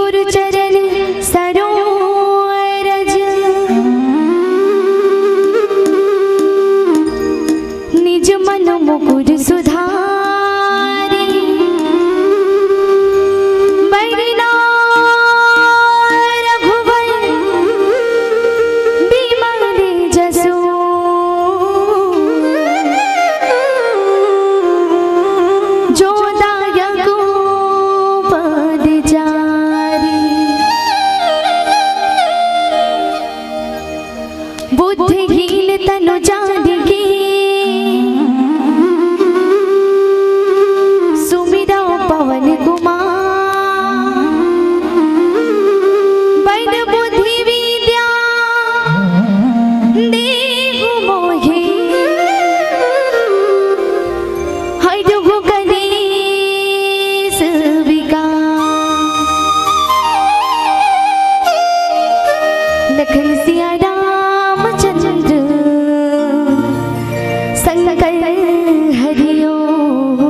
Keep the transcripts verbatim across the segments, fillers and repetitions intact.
चरण सरोज, निज मन मुकुर सुधारी। बरना रघुवर बिमल जसु, जो दायक पद चारी। बुद्धिहीन तनु जानिके, सुमिरौ पवन कुमार। बल बुद्धि विद्या देहु मोहे, हरहु कलेस विकार। लखन सिया रामचंद्र शंकर हरि ओम।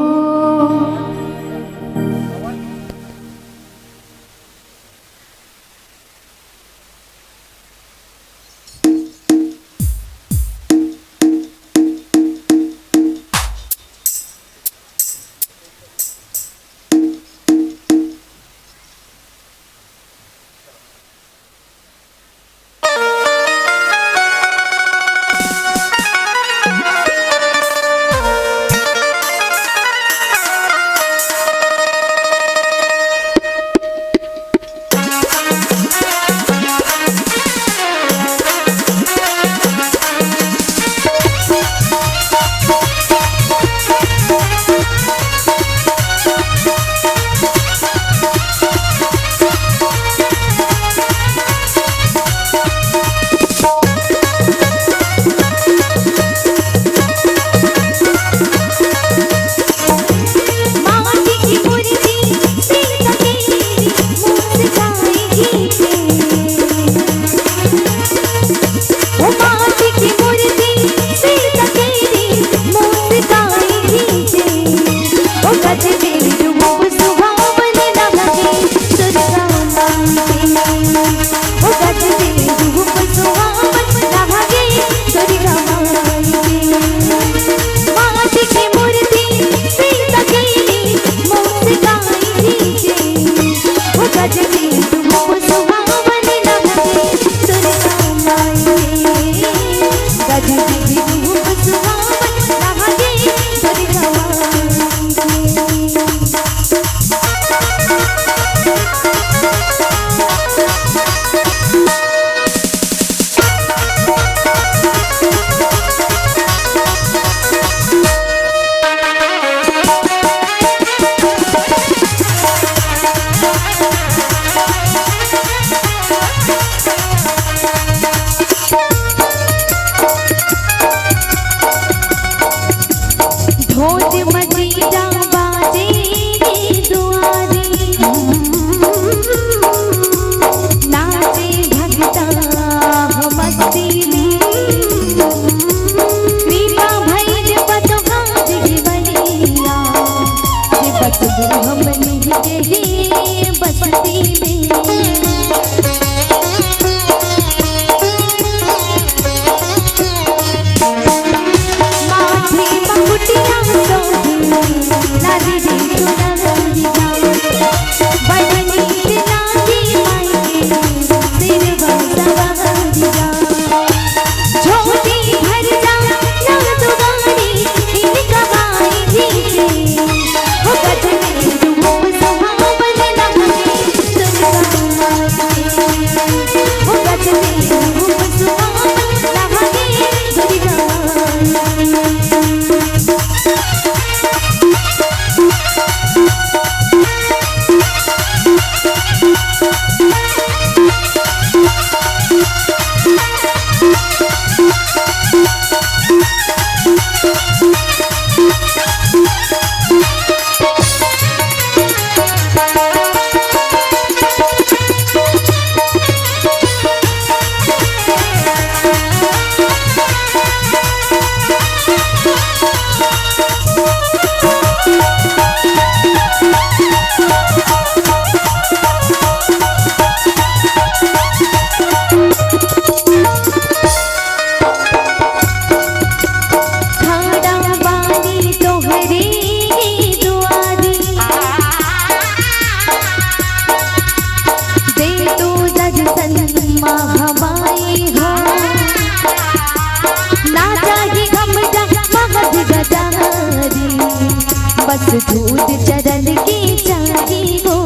बस धूल चरण के चारी हो।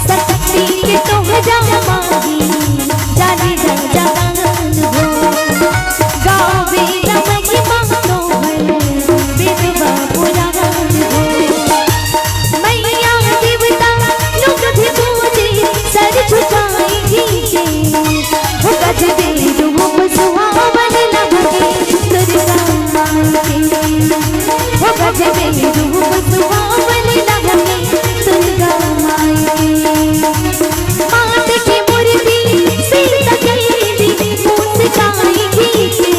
शक्ति के तोहरा मांगी, जाने जग जहान हो। गावे न महिमा तोहर, वेदवा पुराण हो। मैया देवता लोग भी पूजे, सर झुकाए ही के। हो गजबे रूप सुहावन लगे दुर्गा माई के। हो गजबे रूप सुहावन लगे दुर्गा माई के। मात के मूर्ति सीता देवी मुस्काई ही के।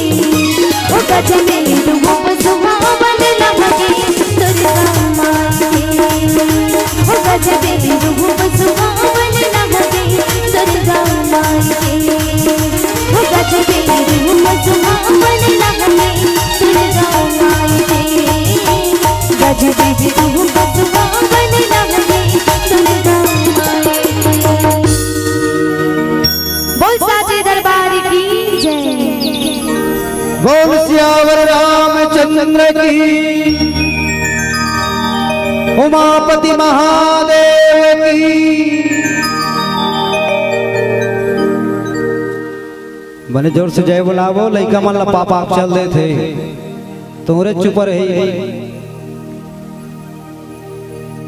हो गजबे रूप सुहावन लगे दुर्गा माई के। हो गजबे रूप सुहावन लगे दुर्गा माई के। हो गजबे रूप सुहावन लगे दुर्गा माई के। गजबे रूप सुहावन लगे दुर्गा माई के। बोल साचे दरबार की जय। बोल सियावर रामचंद्र की, उमापति महादेव की। बने जोर से जय बोलावो, लइका मन ला पाप आप चल देथे, तोरे चुप रही।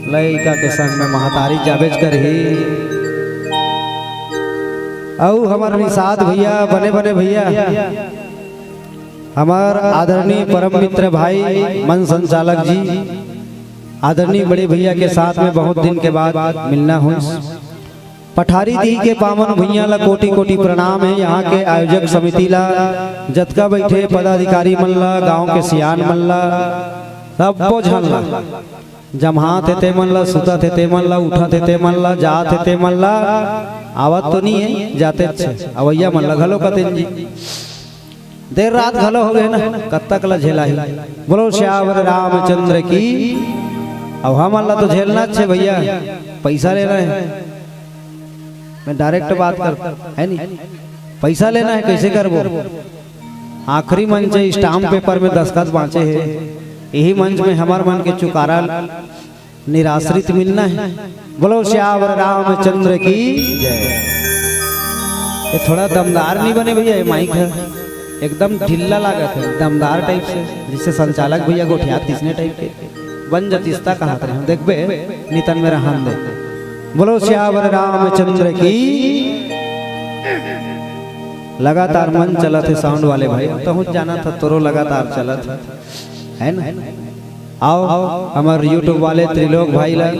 लइका के संग में महतारी जाबेच करही। अउ हमर निषाद भैया, बने बने भैया, हमर आदरणीय परम मित्र भाई मंच संचालक जी, आदरणीय बड़े भैया के साथ में बहुत दिन के बाद मिलना होइस। पठारी दीदी के पावन भुइयां ला कोटि कोटि प्रणाम हे। यहाँ के आयोजक समिति ला, जतका बइठे पदाधिकारी मन ला, गांव के सियान मन ला, सब्बो झन ला, जम्हात हे ते मन ला, सुतत हे ते मन ला, उठत हे ते मन ला, जात हे ते मन ला, आवत तो नइ हे, जातेच हे, अवइया मन ला घलो कतेन जी। देर रात घलो हो गे ना, कतक ला झेलाही। बोलो सियावर रामचंद्र की। अब हमन ला तो झेलनाच हे भैया, पइसा लेना हे। मैं direct बात करत हंव, हे नी? पइसा लेना हे, कइसे करबो? आखिरी मंच हे, stamp paper में दस्तखत बांचे हे। इही मंच में हमर मन के चुकारा निराश्रित मिलना हे। बोलो सियावर रामचंद्र की जय। ये थोड़ा दमदार नइ बने भैया, ये mic हे, एकदम ढिल्ला लागत हे, दमदार type से, जइसे संचालक भैया गोठियात तइसने type के बन जातिस त कहत रहेंव, देखबे नितन में रहन दे। बोलो सियावर रामचंद्र की। लगातार मंच चलत हे sound वाले भाई, तहूं जानत हस तोरो लगातार चलत हे, हे ना? अउ हमर YouTube वाले त्रिलोक भाई ला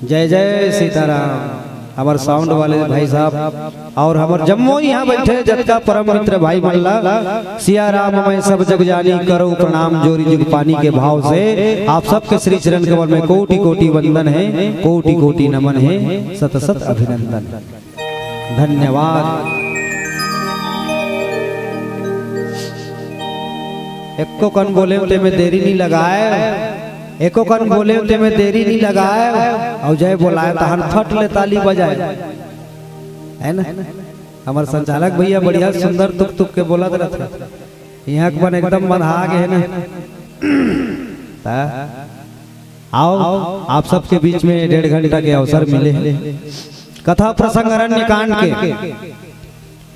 जय जय सीताराम। हमर sound वाले भाई साहब अउ हमर जम्मो इहाँ बइठे जतका परम मित्र भाई मन ला, सिया राम मैं सब जग जानी, करौं प्रणाम जोरी जुग पानी के भाव से। आप सबके श्री चरण कमल में कोटि कोटि वंदन हे, कोटि कोटि नमन हे, सत सत अभिनंदन। धन्यवाद। एको कन बोलेंव ते में देरी नइ लगाएंव, एको कन बोलेंव ते में देरी नइ लगाएंव, अउ जय बोलाएंव तहन फट ले ताली बजाएंव, हे ना? हमर संचालक भैया बढ़िया सुंदर तुक तुक के बोलत रहिथे, इहाँ के मन एकदम बंधा गे हे ना। त आओ, आप सबके बीच में डेढ़ घंटा के अवसर मिले हे। कथा प्रसंग अरण्य कांड के।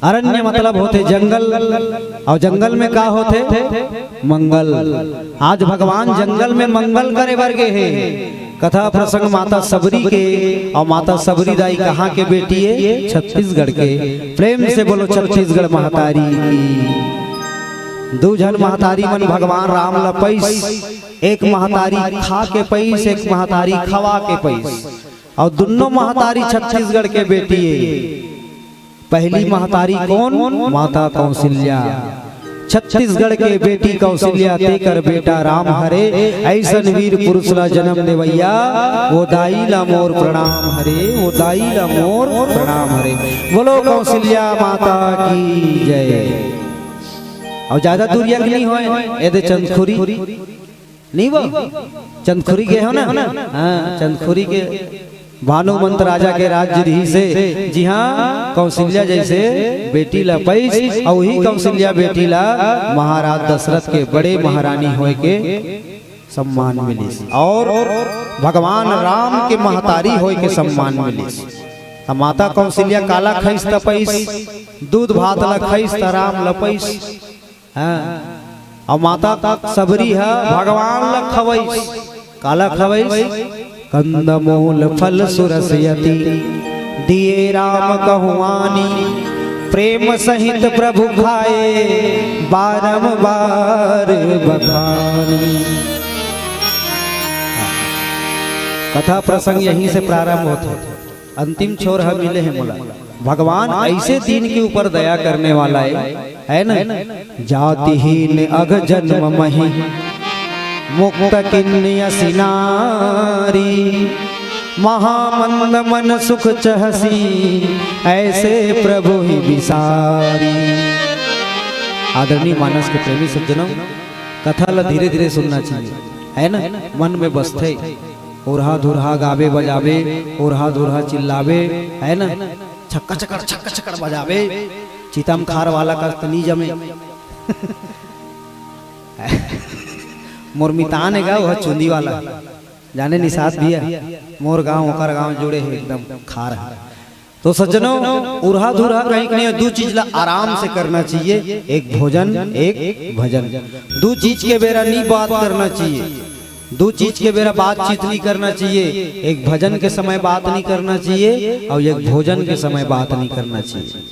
अरण्य मतलब होथे जंगल, अउ जंगल में का होथे? मंगल। आज भगवान जंगल में मंगल करे बर गे हे। कथा प्रसंग माता सबरी के, अउ माता सबरी दाई कहाँ के बेटी हे? छत्तीसगढ़ के। प्रेम से बोलो छत्तीसगढ़ महतारी की। दू झन महतारी मन भगवान राम ला पइस, एक महतारी खा के पइस, एक महतारी खवा के पइस, अउ दुन्नो महतारी छत्तीसगढ़ के बेटी हे। पहली महतारी कोन? माता कौशल्या। छत्तीसगढ़ के बेटी कौशल्या, तेकर बेटा राम हरे। अइसन वीर पुरुष ला जनम देवइया, वो दाई ला मोर प्रणाम हरे, वो दाई ला मोर प्रणाम हरे। बोलो कौशल्या माता की जय। अउ ज्यादा दूरिहा के नइ होय, एदे चंदखुरी नइ वो, चंदखुरी गे हो ना? हाँ, चंदखुरी के भानुमंत राजा के राज्य रिहिस हे, जिहां कौशल्या जइसे बेटी ला पइस, अउ उही कौशल्या बेटी ला महाराज दशरथ के बड़े महारानी होय के सम्मान मिलिस, अउ भगवान राम के महतारी होय के सम्मान मिलिस। त माता कौशल्या काला खइस त पइस, दूध भात ला खइस त राम ला पइस। हाँ। अउ माता सबरी ह भगवान ल खवइस। काला खवइस? कंदमूल फल सुरस यति, दिए राम कहुआनी। प्रेम सहित प्रभु खाए, बारंबार बखानी। कथा प्रसंग यहीं से प्रारंभ होथे। अंतिम छोर ह मिले हे मोला। भगवान ऐसे दीन के ऊपर दया करने वाला है, है ना? जातिहीन अघ जन्म महि, मुक्त किन्नि असि नारी। महामंद मन सुख चहसी, ऐसे प्रभु ही बिसारी। आदरणीय मानस के प्रेमी सज्जनों, कथा ला धीरे धीरे सुनना चाहिए, है ना? मन में बसथे। ओरहा धुरहा गाबे बजाबे, ओरहा धुरहा चिल्लाबे, है ना? छक्का छक्कड़, छक्का छक्कड़ बजाबे, चितम खार वाला कस त नी जमे। मोर मितान हे गा, ओह चुंदी वाला। जाने निषाद भैया, मोर गांव, ओकर गांव जुड़े हे, एकदम खार हे। तो सज्जनों, उरहा धुरहा कहीं के नहीं, दू चीज ला आराम से करना चाहिए, एक भोजन, एक भजन। दू चीज के बेरा नी बात करना चाहिए, दू चीज के बेरा बातचीत नहीं करना चाहिए। एक भजन के समय बात नहीं करना चाहिए अउ एक भोजन के समय बात नहीं करना चाहिए।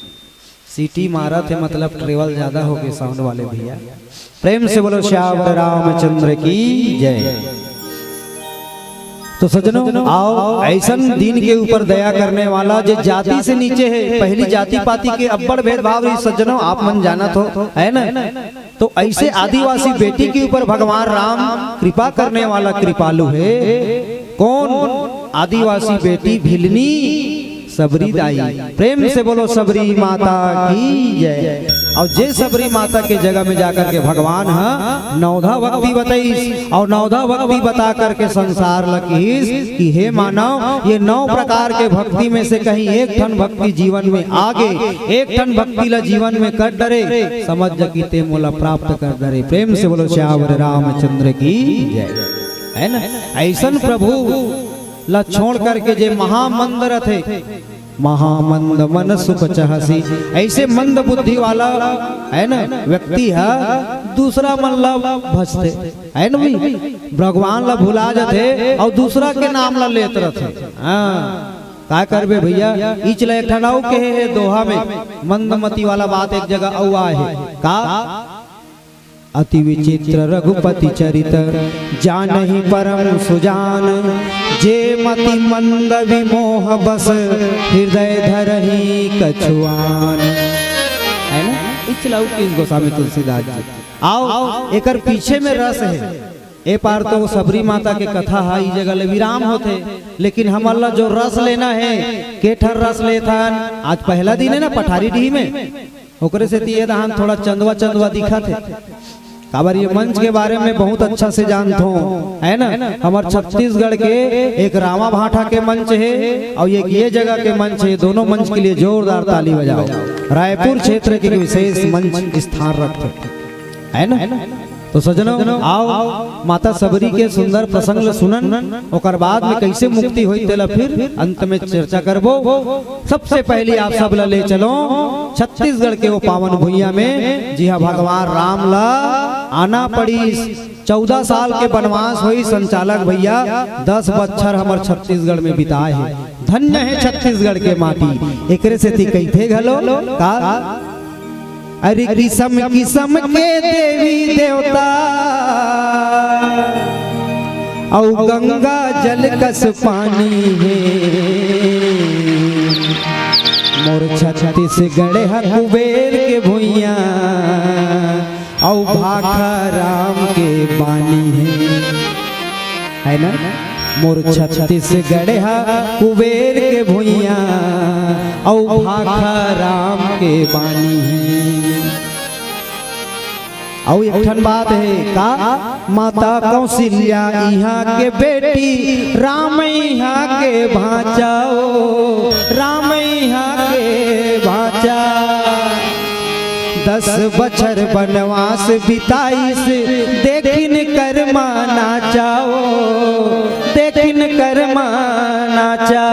सीटी मारत हे, मतलब ट्रेवल ज्यादा हो गए साउंड वाले भैया। प्रेम से बोलो सियावर रामचंद्र की जय। तो सज्जनों, आओ, ऐसन दीन के ऊपर दया करने वाला जे जाति से नीचे हे, पहली जाति पाति के अब्बड़ भेदभाव रहिस सज्जनों, आप मन जानत हो, है ना? तो ऐसे आदिवासी बेटी के ऊपर भगवान राम कृपा करने वाला कृपालु हे। कौन? आदिवासी बेटी भिलनी सबरी दाई। प्रेम से बोलो सबरी माता की जय। अउ जे सबरी माता के जगह में जाकर के भगवान ह नवधा भक्ति बताइस अउ नवधा भक्ति बता करके संसार ल किहिस कि हे मानव, ये नौ प्रकार के भक्ति में से कहीं एक ठन भक्ति जीवन में आगे, एक ठन भक्ति ला जीवन में कर डरे, समझ जा कि ते मोला प्राप्त कर डरे। प्रेम से बोलो सियावर रामचंद्र की जय। है ना? ऐसन प्रभु ला छोड़ करके जे महामंद रथे, महामंद मन सुख चहसी, ऐसे मंद बुद्धि वाला, है ना, व्यक्ति ह दूसरा मन ला भजथे, है ना भाई? भगवान ला भुला जथे अउ दूसरा के नाम ला लेत रथे। हाँ, का करबे भैया? इच ला एक ठन अउ कहे हे दोहा में, मंदमती वाला बात एक जगह अउ आए हे। का? अति विचित्र रघुपति चरित, जानहि परम सुजान। जे मति मंद विमोह बस, हृदय धरहि कछुआन। है ना? इच ला अउ कहिस गोस्वामी तुलसीदास जी। आओ, एकर पीछे में रस हे। ए पार तो वो सबरी माता के कथा ह, ई जगह ले विराम होथे, लेकिन हमन ला जो रस लेना हे, के ठन रस लेथन। आज पहला दिन हे ना पठारी डीह में, ओकरे सेती ये दहान थोड़ा चंदवा चंदवा दिखत हे। काबर ये मंच के बारे में बहुत अच्छा से जानत हो, है ना? हमर छत्तीसगढ़ के एक रावा भाठा के मंच हे अउ एक ये जगह के मंच हे, दोनों मंच के लिए जोरदार ताली बजाओ। रायपुर क्षेत्र के विशेष मंच स्थान रखथे, है ना? तो सज्जनों, आओ माता सबरी के सुंदर प्रसंग ल सुनन, ओकर बाद में कैसे मुक्ति होई तेला फिर अंत में चर्चा करबो। सबसे पहली आप सब ला ले चलो छत्तीसगढ़ के वो पावन भुइयां में, जिहां भगवान राम ला आना पड़िस। चौदह साल के बनवास होई संचालक भैया, दस बच्छर हमर छत्तीसगढ़ में बिताए हे। धन्य हे छत्तीसगढ़ के माटी, एकरे सेती कहिथे घलो का? अरे किसम किसम के देवी देवता अउ गंगा जल कस पानी हे। मोर छत्तीसगढ़ ह कुबेर के भुइयां अउ भाखा राम के बानी हे, है ना? मोर छत्तीसगढ़ ह कुबेर के भुइयां अउ भाखा राम के बानी हे। अउ एक ठन बात हे का, माता कौशल्या इहाँ के बेटी, राम इहाँ के भांचा ओ, राम इहाँ के भांचा। दस बछर बनवास बिताइस, देखिन करमा नाचा ओ, देखिन करमा नाचा।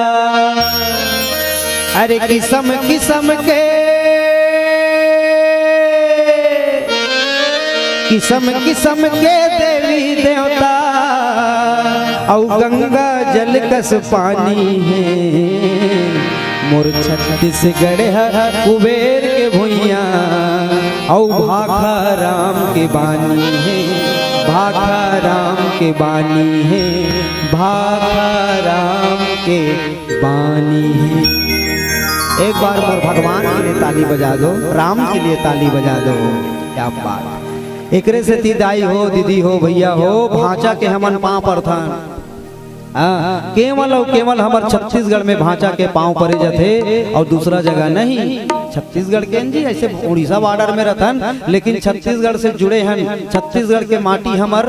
अरे किसम किसम के, किसम किसम के देवी देवता, अउ गंगा जल कस पानी हे। मोर छत्तीसगढ़ ह कुबेर के भुइयां, अउ भाखा राम के बानी हे, भाखा राम के बानी हे, भाखा राम के बानी हे। एक बार मोर भगवान के लिए ताली बजा दो, राम के लिए ताली बजा दो। क्या बात। एकरे सेती दाई हो, दीदी हो, भैया हो, भांचा के हमन पांव परथन। हाँ, केवल अउ केवल हमर छत्तीसगढ़ में भांचा के पांव परे जाथे अउ दूसरा जगह नहीं। छत्तीसगढ़ के जी, ऐसे उड़ीसा बॉर्डर में रथन, लेकिन छत्तीसगढ़ से जुड़े हन। छत्तीसगढ़ के माटी हमर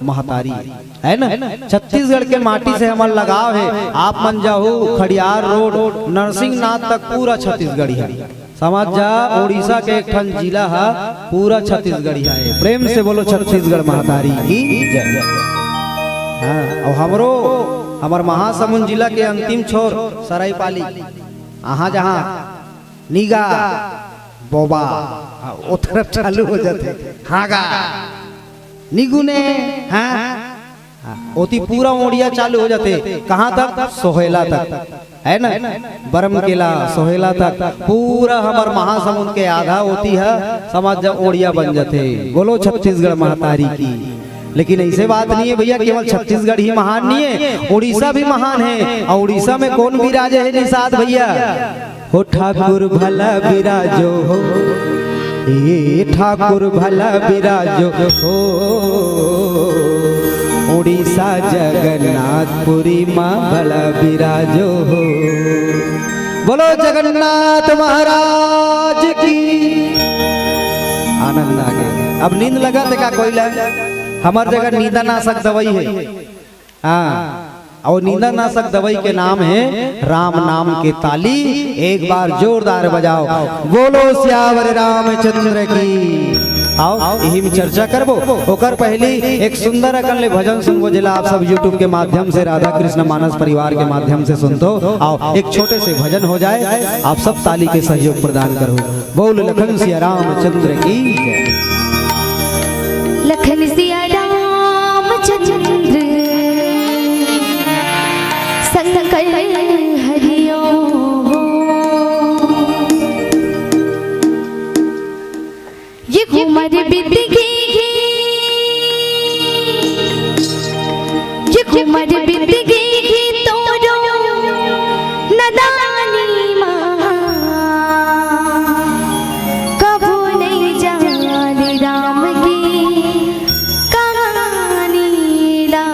महतारी हे। है ना? छत्तीसगढ़ के माटी से हमर लगाव हे। आप मन जाहू खड़ियार रोड, नरसिंहनाथ तक पूरा छत्तीसगढ़ी हे। समझ जा, उड़ीसा के एक ठन जिला ह, पूरा छत्तीसगढ़िया हे। प्रेम से बोलो छत्तीसगढ़ महतारी की जय। हाँ, अउ हमरो, हमर महासमुंद जिला के अंतिम छोर सरायपाली, अहाँ जहाँ निगा बोबा, हाँ, ओ तरफ चालू हो जाथे। हाँ गा, निगुने, हाँ, हाँ, ओती पूरा ओड़िया चालू हो जाथे। कहाँ तक? सोहेला तक, है ना? बरमकेला, सोहेला तक पूरा हमर महासमुंद के आधा ओती ह, समझ जा, ओड़िया बन जाथे। बोलो छत्तीसगढ़ महतारी की। लेकिन ऐसे बात नहीं है भैया, केवल छत्तीसगढ़ ही महान नहीं है, उड़ीसा भी महान है। और उड़ीसा में कौन विराजे है निषाद भैया? हो ठाकुर भला बिराजो हो, ए ठाकुर भला बिराजो हो, उड़ीसा जगन्नाथपुरी माँ भला बिराजो हो। बोलो जगन्नाथ महाराज की। आनंद आ गया। अब नींद लगा थे का कोई लग? हमार जगह नींदा नाशक दवाई है। हाँ, अउ नींदा नाशक दवाई के नाम हे राम नाम के ताली। एक बार जोरदार बजाओ, बोलो सियावर रामचंद्र की। आओ, यही में चर्चा करबो। ओकर पहली एक सुंदर अकन ले भजन सुनबो, जेला आप सब YouTube के माध्यम से, राधा कृष्ण मानस परिवार के माध्यम से सुनतो। आओ, एक छोटे से भजन हो जाए, आप सब ताली के सहयोग प्रदान करो। बोल लखन सिया रामचंद्र की जय। लखन सिया रामचंद्र शंकर हरिओ। ये कुमार बिद की, ये कुमार बिद की तोरो नदानी माँ। कभू नहीं जाने राम की कहानी ला,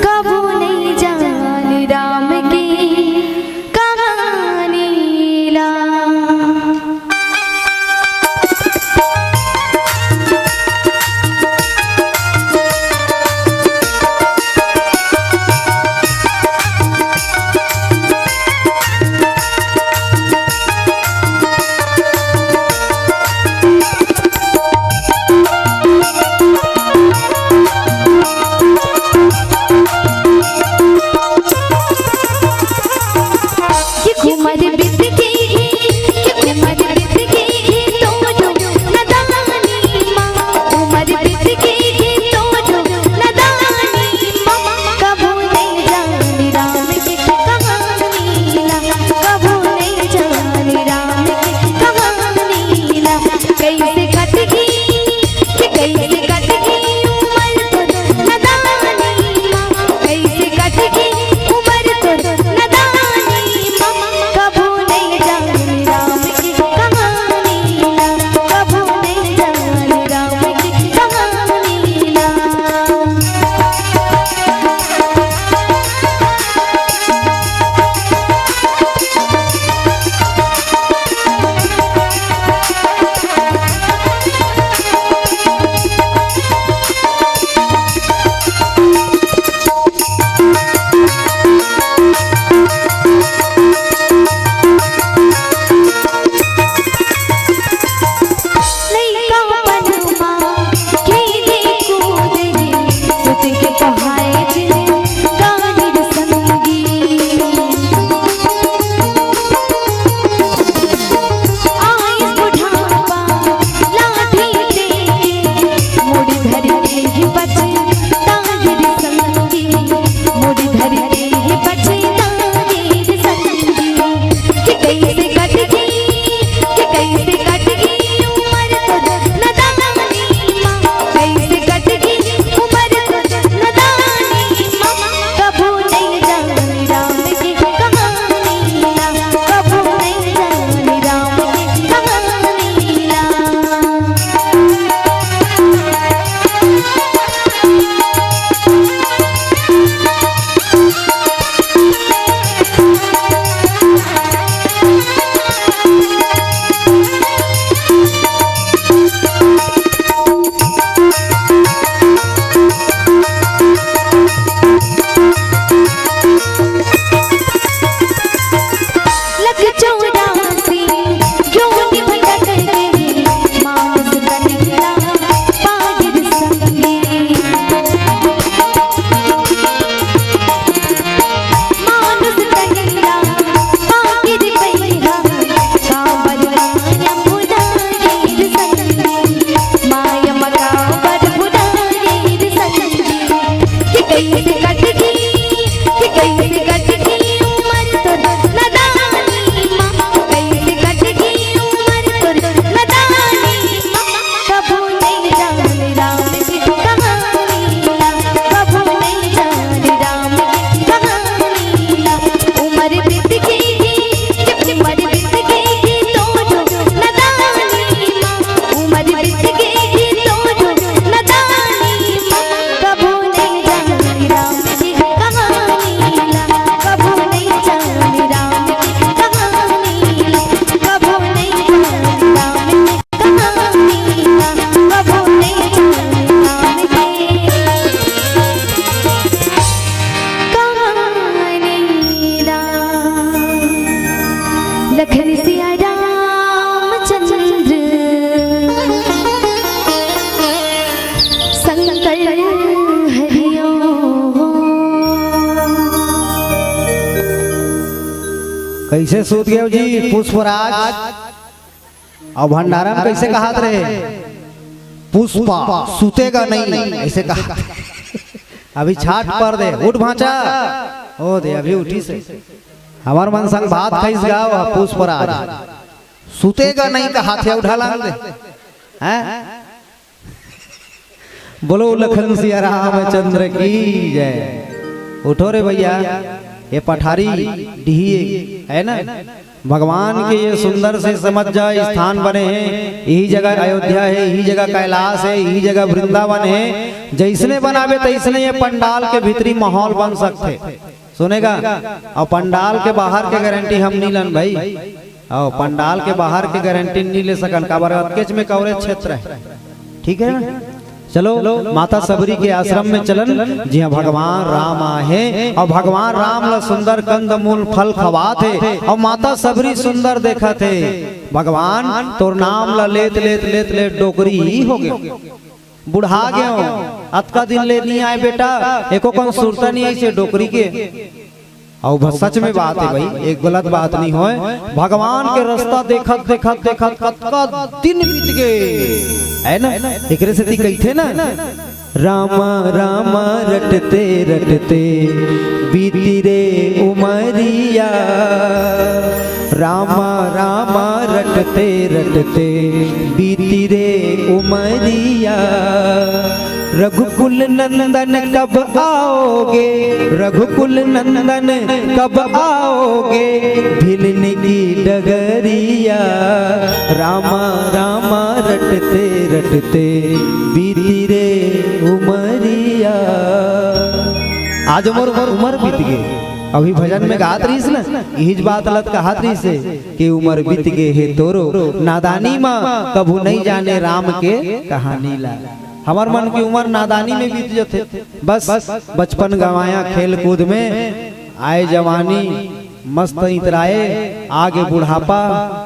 कभू नहीं जाने राम की कहानी ला। ये कुमार बिद की, ये कुमार बिद की तोरो नदानी माँ, कुमार बिद की तोरो नदानी माँ। कभू नहीं जाने राम की कहानी ला, कभू नहीं जाने राम की कहानी ला। कैसे कट गई, कैसे कट गई उमर तोर नदानी माँ, कैसे कट गई उमर तोर नदानी माँ। कभू नहीं जाने राम की कहानी ला, कभू नहीं जाने राम की कहानी ला। कैसे सूत गए जी पुष्पराज? और भंडारा में कैसे कहात रहे? पुष्पा सुतेगा नहीं, ऐसे कहा। अभी छाट पर दे, उठ भांचा। ओ दे, अभी उठी से। हमार मन संग भात खाइस गाँव, पुष्पराज सुतेगा नहीं कहाथे, उठा लांग दे। हैं? बोलो लखन सिया रामचंद्र की जय। उठो रे भैया, ये पठारी डीही है ना, भगवान के ये सुंदर से समझ जा स्थान बने हैं। यही जगह अयोध्या है, यही जगह कैलाश है, यही जगह वृंदावन है। जैसने बनावे तैसने ये पंडाल के भीतरी माहौल बन सकते। सुनेगा? और पंडाल के बाहर के गारंटी हम नहीं लन भाई। और पंडाल के बाहर के गारंटी नहीं ले सकन, काबर अतकेच में कवरेज क्षेत्र है। ठीक है ना? चलो, माता सबरी के आश्रम में चलन, जिहाँ भगवान राम आहे और भगवान राम ला सुंदर कंद मूल फल खवात हे और माता सबरी सुंदर देखत हे। भगवान तोर नाम ला लेत लेत लेत लेत डोकरी ही हो गए, बुढ़ा गए हो, अतका दिन ले नहीं आए बेटा, एको कन सुरता नहीं आई से डोकरी के। अउ बस सच में बात है भाई, एक गलत बात नहीं होय। भगवान के रास्ता देखत देखत देखत कतका दिन बीत गए, है ना? एकरे सेती कहिथे ना, रामा रामा रटते रटते बीती रे उमरिया, रामा रामा रटते रटते बीती रे उमरिया। रघुकुल नंदन कब आओगे, रघुकुल नंदन कब आओगे, भिलने की डगरिया। रामा रामा रटते रटते बीती रे उमरिया। आज उमर उमर बीत गए। अभी भजन में गात रहीस ना, यही बात लत कहत रहीस हे कि उमर बीत गए हे तोरो नादानी मा, कभू नहीं जाने राम के कहानी ला। हमर मन की उमर नादानी में बीत जथे। बस बचपन गंवाया खेल कूद में, आए जवानी मस्त इतराए, आगे बुढ़ापा,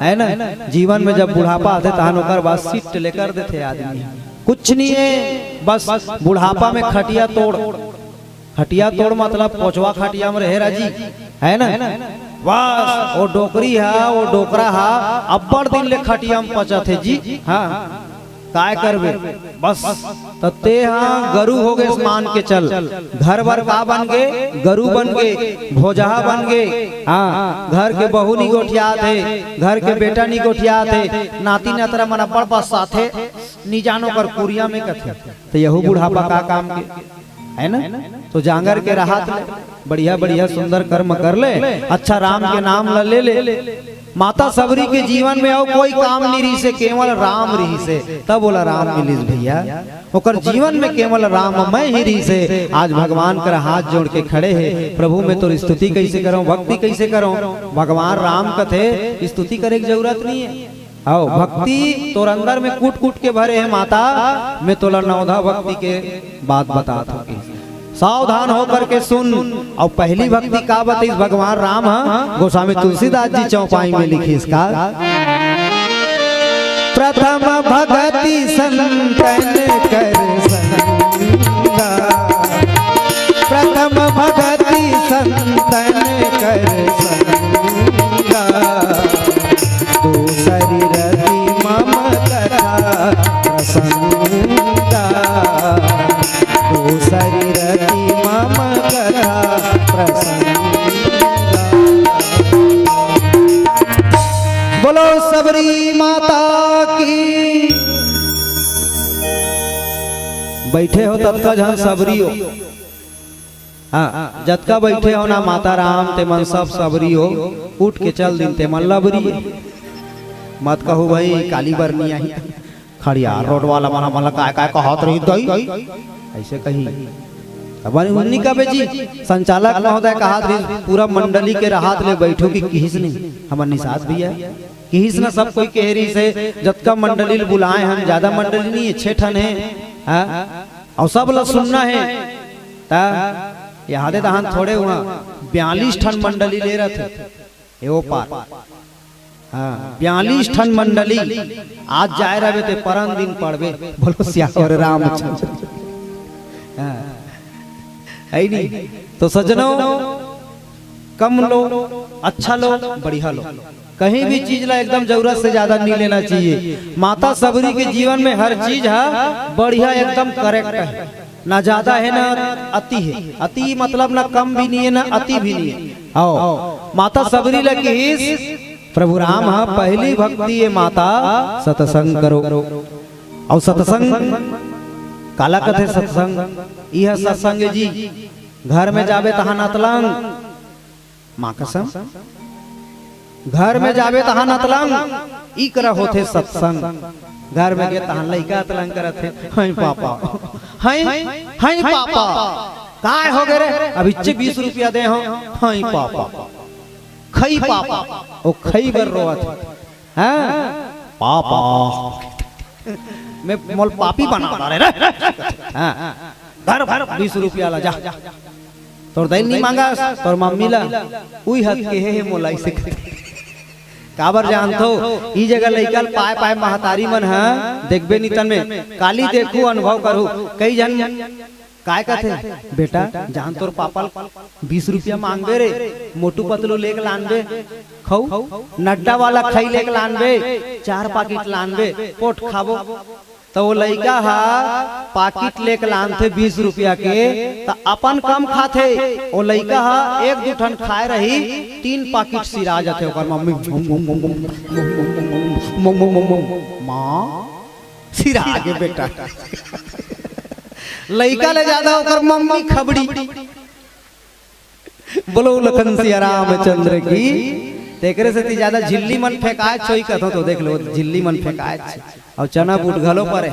है ना? जीवन में जब बुढ़ापा आथे तहन ओकर बाद सिट लेकर देथे आदमी। कुछ नहीं है, बस बुढ़ापा में खटिया तोड़। खटिया तोड़ मतलब पोचवा खटिया में रहे राजी, है ना? बस वो डोकरी हा, वो डोकरा हा, अब्बड़ दिन ले खटिया में पचत हे जी। हाँ, काय करबे? बस त ते हा गरू हो गए, मान के चल। घर बर का बन गे? गरू बन गे, भोजहा बन गे। हाँ, घर के बहू नी गोठियात हे, घर के बेटा नी गोठियात हे, नाती नतरा मन अब्बड़ बस्साथे, नी जानो कर कुरिया में कथे। त यहू बुढ़ापा का काम के, है ना? तो जांगर के रहत ले, बढ़िया बढ़िया सुंदर कर्म कर ले, अच्छा राम के नाम ला ले ले। माता सबरी के जीवन में अउ कोई काम नहीं रहीस हे, केवल राम रहीस हे, तब ओला राम मिलिस भैया। ओकर जीवन में केवल राममय ही रहीस हे। आज भगवान कर हाथ जोड़ के खड़े हे, प्रभु मैं तोर स्तुति कैसे करंव, भक्ति कैसे करंव? भगवान राम कथे स्तुति करे के जरूरत नहीं है। आओ, भक्ति तोर अंदर में कूट कूट के भरे हे माता, मैं तोला नवधा भक्ति के बात बतात हूँ कि सावधान होकर के सुन। अउ पहली भक्ति का बतइस भगवान राम ह? गोस्वामी तुलसीदास जी चौपाई में लिखिस का, प्रथम भगति संतन कर संगा, प्रथम भगति संतन कर संगा, दूसरी रति मम कथा प्रसंगा, दूसरी रति मम कथा प्रसंगा। बोलो सबरी माता की। बैठे हो ततका झन सबरी हो। हाँ, जतका बैठे हो ना माता राम, ते मन सब सबरी हो, उठ के चल दिन ते मन लबरी। मत कहू भाई, काली बरनी आही, खड़ियार रोड वाला मन, मन ला काय काय कहत रही दई, ऐसे कही। अब उन्नी कबे जी, संचालक महोदय कहत रही, पूरा मंडली के रहत ले बैठो कि किहिस नहीं, हमर निषाद भैया, किहिस ना, सब कोई कह रही से, जतका मंडली ल बुलाए हन, ज्यादा मंडली नहीं है, छह ठन है, हाँ? अउ सब ला सुनना है, त यादे तहन थोड़े हुआ, बयालीस ठन मंडली ले रथे, ए ओ पार। हाँ, बयालीस ठन मंडली, आज जाए रहबे ते परन दिन पड़बे, बोलो सियावर रामचंद्र। हाँ, है नहीं? तो सज्जनों, कम लो, अच्छा लो, बढ़िया लो। कहीं भी चीज ला एकदम जरूरत से ज्यादा नहीं लेना चाहिए। माता सबरी के जीवन में हर चीज हा बढ़िया, एकदम करेक्ट है, ना ज्यादा है ना अति है। अति मतलब ना कम भी नहीं है ना अति भी नहीं है। आओ, माता सबरी ला किहिस प्रभु राम हा, पहली भक्ति ये माता, सत्संग करो। अउ सत्संग काला कथे? सत्संग इह सत्संग जी, घर में जाबे तहां नतलंग, माँ कसम, घर में जाबे तहां नतलंग, ई करा होथे सत्संग। घर में गे तहां लइका अतलंग करत हे, "हई पापा, हई, हई पापा।" "काय हो गे रे?" "अब इच्चे बीस रुपया दे हो।" "हई पापा, खई पापा।" ओ खई बर रोवत हे। हाँ? "पापा, मैं मोल पापी बना डारे रे।" हाँ, धर भर बीस रुपया ला, जा। तोर दाई नहीं मांगा, तोर मम्मी ला, उही हक के हे, हे मोला इसे कथे। काबर जानथो, ई जगह लइका ल पाए पाए महतारी मन ह, देखबे नितन में, काली देखू अनुभव करू, कई झन काय कथे, "बेटा, जान तोर पापा ल बीस रुपया मांगबे रे, मोटू पतलू लेके लानबे, खऊ, नड्डा वाला खई लेके लानबे, चार पाकिट लानबे, पोट खाबो।" त ओ लइका ह पाकिट लेके लानथे बीस रुपया के, त अपन कम खाथे। ओ लइका ह एक दू ठन खाए रही, तीन पाकिट सिरा जाथे ओकर मम्मी। "माँ, सिरा गे बेटा।" लइका ले ज्यादा ओकर मम्मी खबड़ी। बोलो लखन सिया रामचंद्र की। तेकरे सेती ज्यादा झिल्ली मन फेंकाय छोई कथो, तो देख लो, झिल्ली मन फेंकाय छ-, अउ चना बूट घलो परे।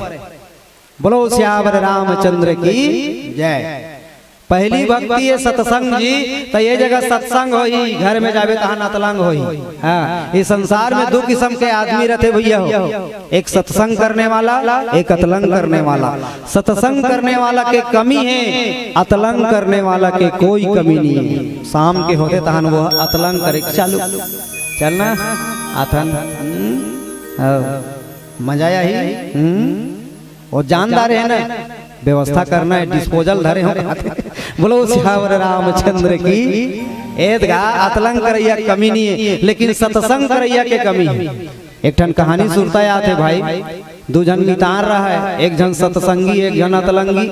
बोलो सियावर रामचंद्र की जय। पहली भक्ति ये सत्संग जी, त ये जगह सत्संग होही, घर में जाबे तहां नतलंग होही। हाँ, ये संसार में दू किसम के आदमी रथे भइया हो, एक सत्संग करने वाला, एक अतलंग करने वाला। सत्संग करने वाला के कमी हे, अतलंग करने वाला के कोई कमी नहीं हे। शाम के होथे तहन वो अतलंग करे चालू। चलना, अथन, हम्म, हाँ, मजा आही, हम्म, वो जानदार हे ना, व्यवस्था करना हे, disposal धरे हो। बोलो सियावर रामचंद्र की। ए दगा, अतलंग करइया कमी नहीं हे, लेकिन सत्संग करइया के कमी हे। एक ठन कहानी सुरता आत हे भाई, दू झन मितान रहय, एक झन सत्संगी, एक झन अतलंगी।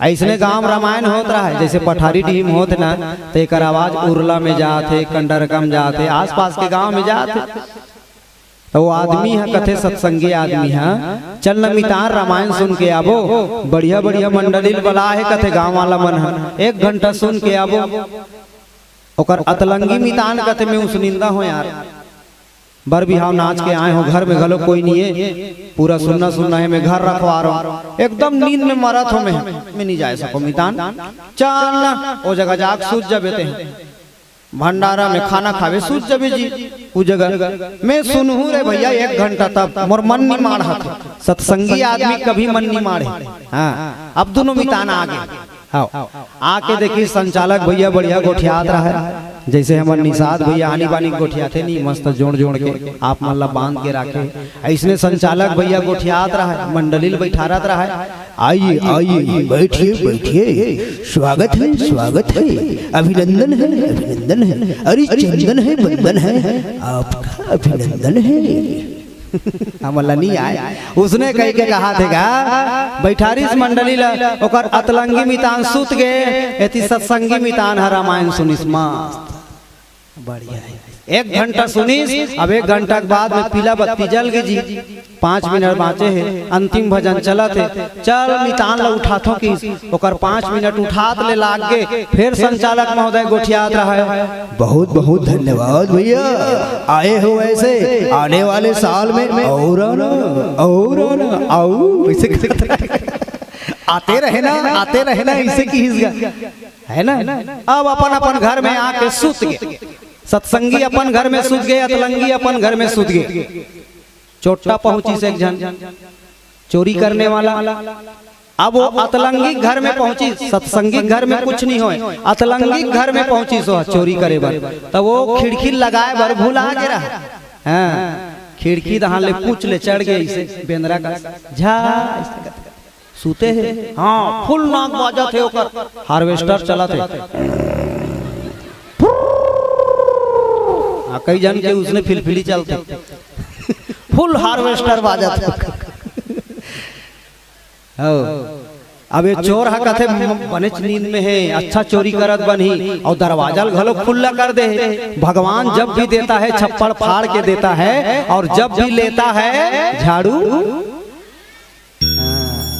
अइसने गांव रामायण होत रहय, जइसे पठारी डीह म होत ना, त एकर आवाज उरला में जात हे, कंडरका म जात हे, आसपास के गांव में जात हे। त वो आदमी ह कथे, सत्संगी आदमी ह, "चल न मितान, रामायण सुन के आबो, बढ़िया-बढ़िया मंडली ल बला हे," कथे, "गांव वाला मन ह, एक घंटा सुन के आबो।" ओकर अतलंगी मितान कथे, "मैं उसनिंदा हों यार, बर बिहाव नाच के आए हों, घर में घलो कोई नहीं हे, पूरा सुन्ना-सुन्ना हे, मैं घर रखवार हों, एकदम नींद में मरत हों मैं, मैं नहीं जाय सकों मितान, चल ना, ओ जगह जाके सूत जाबे तें।" भंडारा में खाना खाबे, सूत जाबे जी। उ जगह में सुनहूं रे भइया, एक घंटा तब मोर मन नी माढ़त। सत्संगी आदमी कभी मन नी माढ़े। हाँ, अब दूनों मितान आगे। हाँ, आके देखिस संचालक भइया बढ़िया गोठियात रहय, जइसे हमर निषाद भइया आनी बानी गोठियाथे नी, मस्त जोड़ जोड़ के आप मन ला बांध के राखे, अइसने संचालक भइया गोठियात रहय, मंडली ल बइठारत रहय। "आइए, आइए, बैठिए, बैठिए, स्वागत है, स्वागत है, अभिनंदन है, अभिनंदन है, अरे चंदन है, बंदन है, आपका अभिनंदन है।" हमन ला नी आय, उसने कहिके कहाथे गा, बइठारिस मंडली ला, ओकर अतलंगी मितान सूत गे, एती सत्संगी मितान ह रामायण सुनिस मस्त। बढ़िया हे। एक घंटा सुनिस, अब एक घंटा के बाद में पीला बत्ती जल गे जी, पाँच मिनट बाँचे हे, अंतिम भजन चलत हे, चल मितान ला उठाथों किहिस, ओकर पाँच मिनट उठात ले लाग गे, फेर संचालक महोदय गोठियात रहय। बहुत बहुत धन्यवाद भइया, आए हो ऐसे, आने वाले साल में अउ आना, अउ आना, अउ, अइसे करत रहय। आते रहे ना, आते रहे ना, अइसे किहिस गा। हे ना? अब अपन अपन घर में आके सुत गे। सत्संगी अपन घर में सुत गे, अतलंगी अपन घर में सुत गे। चोट्टा पहुंचिस एक झन चोरी करने वाला। अब वो अतलंगी घर में पहुंचिस, सत्संगी घर में कुछ नहीं होय, अतलंगी घर में पहुंचिस वो चोरी करे बर, त वो खिड़की लगाए बर भुला गे रहय। हाँ, खिड़की डहान ले पूछ ले चढ़ गे अइसे बेंदरा कस, झा अइसे करत। सुते हे, हाँ, full नाक बाजत हे ओकर, harvester चलत हे। आ, कई झन के उसने फिलफिली चलथे। फुल हार्वेस्टर बाजत हे। हव। अब ये चोर ह कथे, "म-, बनेच नींद में हे, अच्छा चोरी करत बनही, अउ दरवाजा ल घलो खुल्ला कर दे हे। भगवान जब भी देता है, छप्पड़ फाड़ के देता है, और जब भी लेता है, झाड़ू।"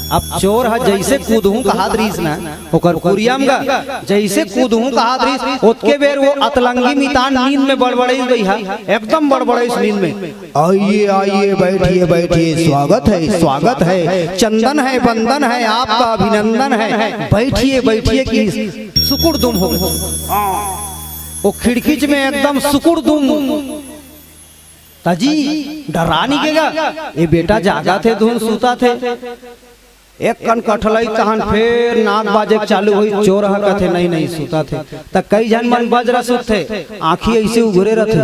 अब चोर ह जइसे कूदहूं कहात रहिस ना, ओकर कुरिया म गा, जइसे कूदहूं कहात रहिस, ओतके बेर वो अतलंगी मितान नींद में बड़बड़ाइस गई हा, एकदम बड़बड़ाइस नींद में। "आइए, आइए, बैठिए, बैठिए, स्वागत है, स्वागत है, चंदन है, बंदन है, आपका अभिनंदन है, बैठिए, बैठिए।" कि सुकुड़ दुम हो गई। वो खिड़कीच में एकदम सुकुड़ दुम। "ताजी, डरा नहीं गेगा? ये बेटा जागथे धुन सुतथे।" एक कन कठलई तहन फेर नाक बाजे के चालू होई, चोर ह कथे, "नहीं, नहीं, सुतथे।" त कई झन मन बजरा सुतथे, आंखी अइसे उघरे रथे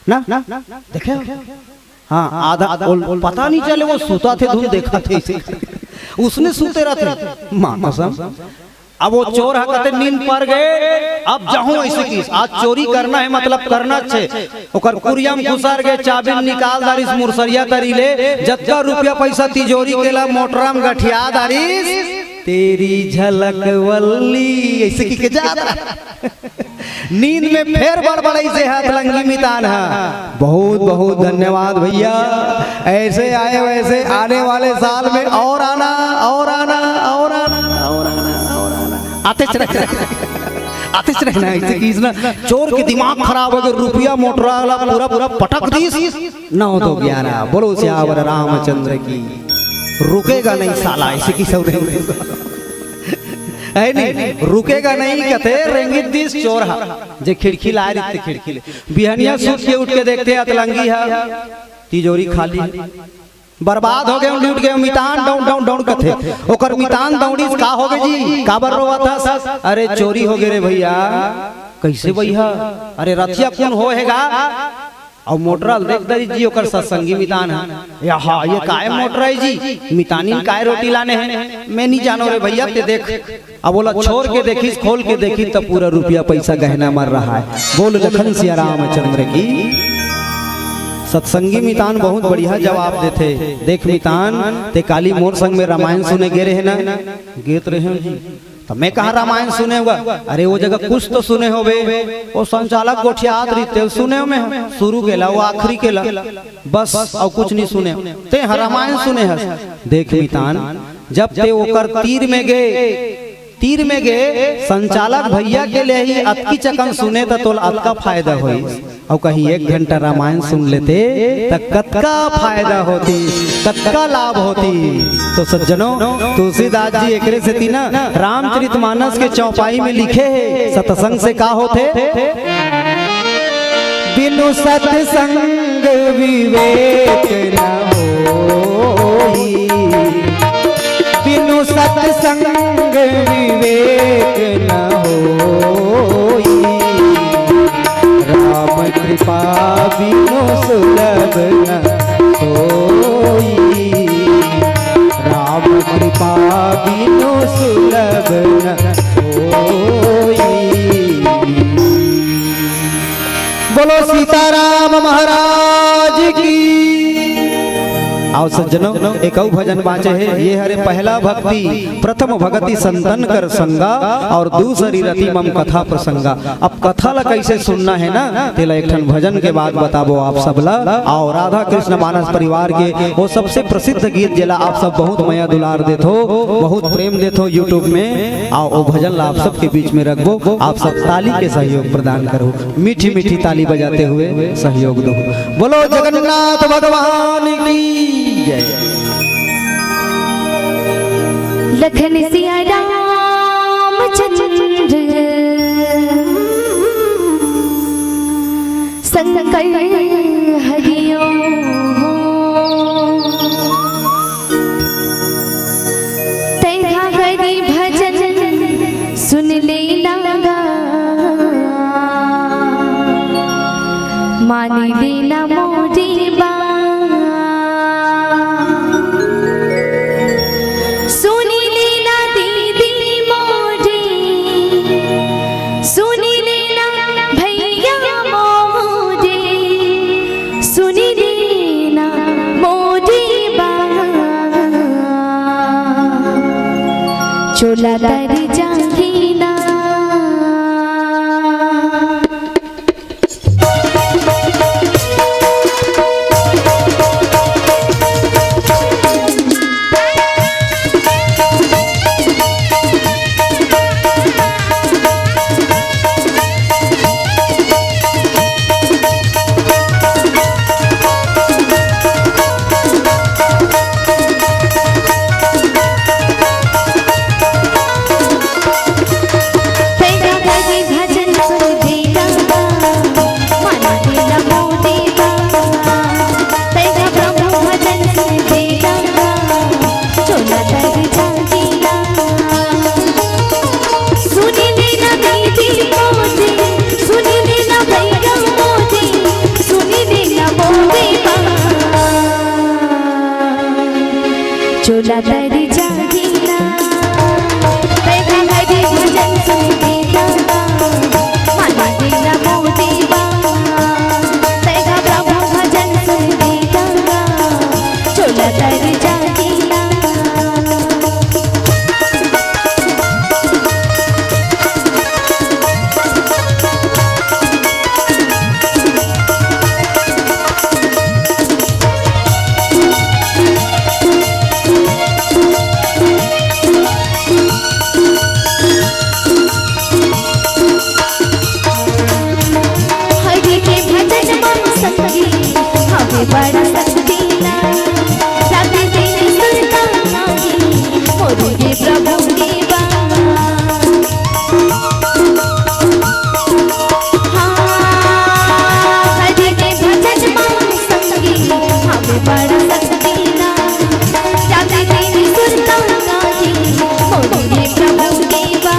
ना, देखे हो? हाँ, आधा ओल-, पता नहीं चले वो सुतथे धुन देखथे अइसे। उसने सुते रथे, माँ कसम। अब वो चोर ह कथे, "नींद पर गे, अब जाहूं," अइसे किहिस। आज चोरी करना हे, मतलब करना हे। ओकर कुरिया म घुसर गे, चाबी ल निकाल डारिस, मुरसरिया तरी ले, जतका रुपया पैसा तिजोरी के ला मोटरा म गठिया डारिस, "तेरी झलक वल्ली," अइसे कहिके जात रहा। नींद में फेर बड़बड़ाइस हे अतलंगी मितान ह। बहुत बहुत धन्यवाद भैया, ऐसे आए वैसे आने वाले साल में और आना, और आना, और आना, और आना, और आना। आतेच रहे, आतेच रहे ना, अइसे किहिस ना, चोर के दिमाग खराब हो गे, रुपया मोटरा ला पूरा पूरा पटक दिस। नौ दो ग्यारह, बोलो सियावर रामचंद्र की। रुकेगा नहीं साला, अइसे किहिस। हे नहीं, रुकेगा नहीं कथे, रेंगित दिस चोर ह, जे खिड़की लाए रहिथे खिड़की ले। बिहनिया सुत के उठ के देखथे अतलंगी ह, तिजोरी खाली। "बर्बाद हो गेंव, लूट गेंव, मितान डौंड़ डौंड़ डौंड़," कथे। ओकर मितान दौड़िस, "का हो गे जी, काबर रोवत हस?" "अरे चोरी हो गे रे भैया।" "कइसे भैया?" "अरे रथिया कुन हो हे गा?" अउ मोटरा ल देख डारिस जी ओकर सतसंगी मितान ह। "या हा, ये काय मोटरा हे जी? मितानी ल काय रोटी लाने हे?" "मैं नहीं जानों रे भैया, तें देख।" अब ओला छोर के देखिस, खोल के देखिस, त पूरा रुपया पैसा गहना मन रहाय। बोल लखन सिया रामचंद्र की। सतसंगी मितान बहुत बढ़िया जवाब देथे। "देख मितान, तें काली मोर संग में रामायण सुने गे रहे ना?" "गे त रहेंव जी।" "त मैं कहाँ रामायण सुने हंव गा?" "अरे वो जगह कुछ तो सुने होबे, वो संचालक गोठियात रहिस तेला सुने हंव मैं, शुरू के ला, वो आखिरी के ला, बस अउ कुछ नहीं सुने हंव।" "तें ह रामायण सुने हस।" "देख मितान, जब तें ओकर तीर में गे, तीर में गे, संचालक भैया के ले ही अतकी चकन सुने त तोला अतका फायदा होइस, अउ कहीं एक घंटा रामायण सुन लेते त कतका फायदा होतिस, कतका लाभ होतिस।" तो सज्जनों, तुलसीदास जी एकरे सेती ना रामचरितमानस के चौपाई में लिखे हे, सत्संग से का होथे? "बिनु सत्संग विवेक न होई, बिनु सत्संग विवेक न होई, राम कृपा बिनु सुलभ न सोई, राम कृपा बिनु सुलभ न सोई।" बोलो सीताराम महाराज की। आओ सज्जनों, एक अउ भजन बाँचे हे। ये हरे पहला भक्ति, प्रथम भगति संतन कर संगा, अउ दूसरी रति मम कथा प्रसंगा। अब कथा ला कइसे सुनना हे ना, तेला एक ठन भजन के बाद बताबो आप सब ला। अउ राधा कृष्ण मानस परिवार के वो सबसे प्रसिद्ध गीत, जेला आप सब बहुत मया दुलार देथो, बहुत प्रेम देथो YouTube में, अउ वो भजन ला आप सबके बीच में रखबो। आप सब ताली के सहयोग प्रदान करो, मीठी मीठी ताली बजाते हुए सहयोग दो। बोलो जगन्नाथ भगवान की जय। लखन सिया रामचंद्र शंकर हरिओ। तैहा करी भजन सुन लेना गा, मानी लेना मोरी बात। सुनी लेना दीदी मोरी, सुनी लेना भैया मोर। चोला तरी जाही ना। चोला तरी जाही ना। तैं हरि भजन सुन दे गंगा, माना दे ना मोर देवा। तैं प्रभु भजन सुन दे गंगा, चोला तरी जाही ना। हरि के भजन म संगी हवे बड़ा शक्ति ना, रात दिन सुनता नाही मोर के प्रभु देवा। हाँ, हरि के भजन म संगी हवे बड़ा शक्ति ना, रात दिन सुनता नाही मोर के प्रभु देवा।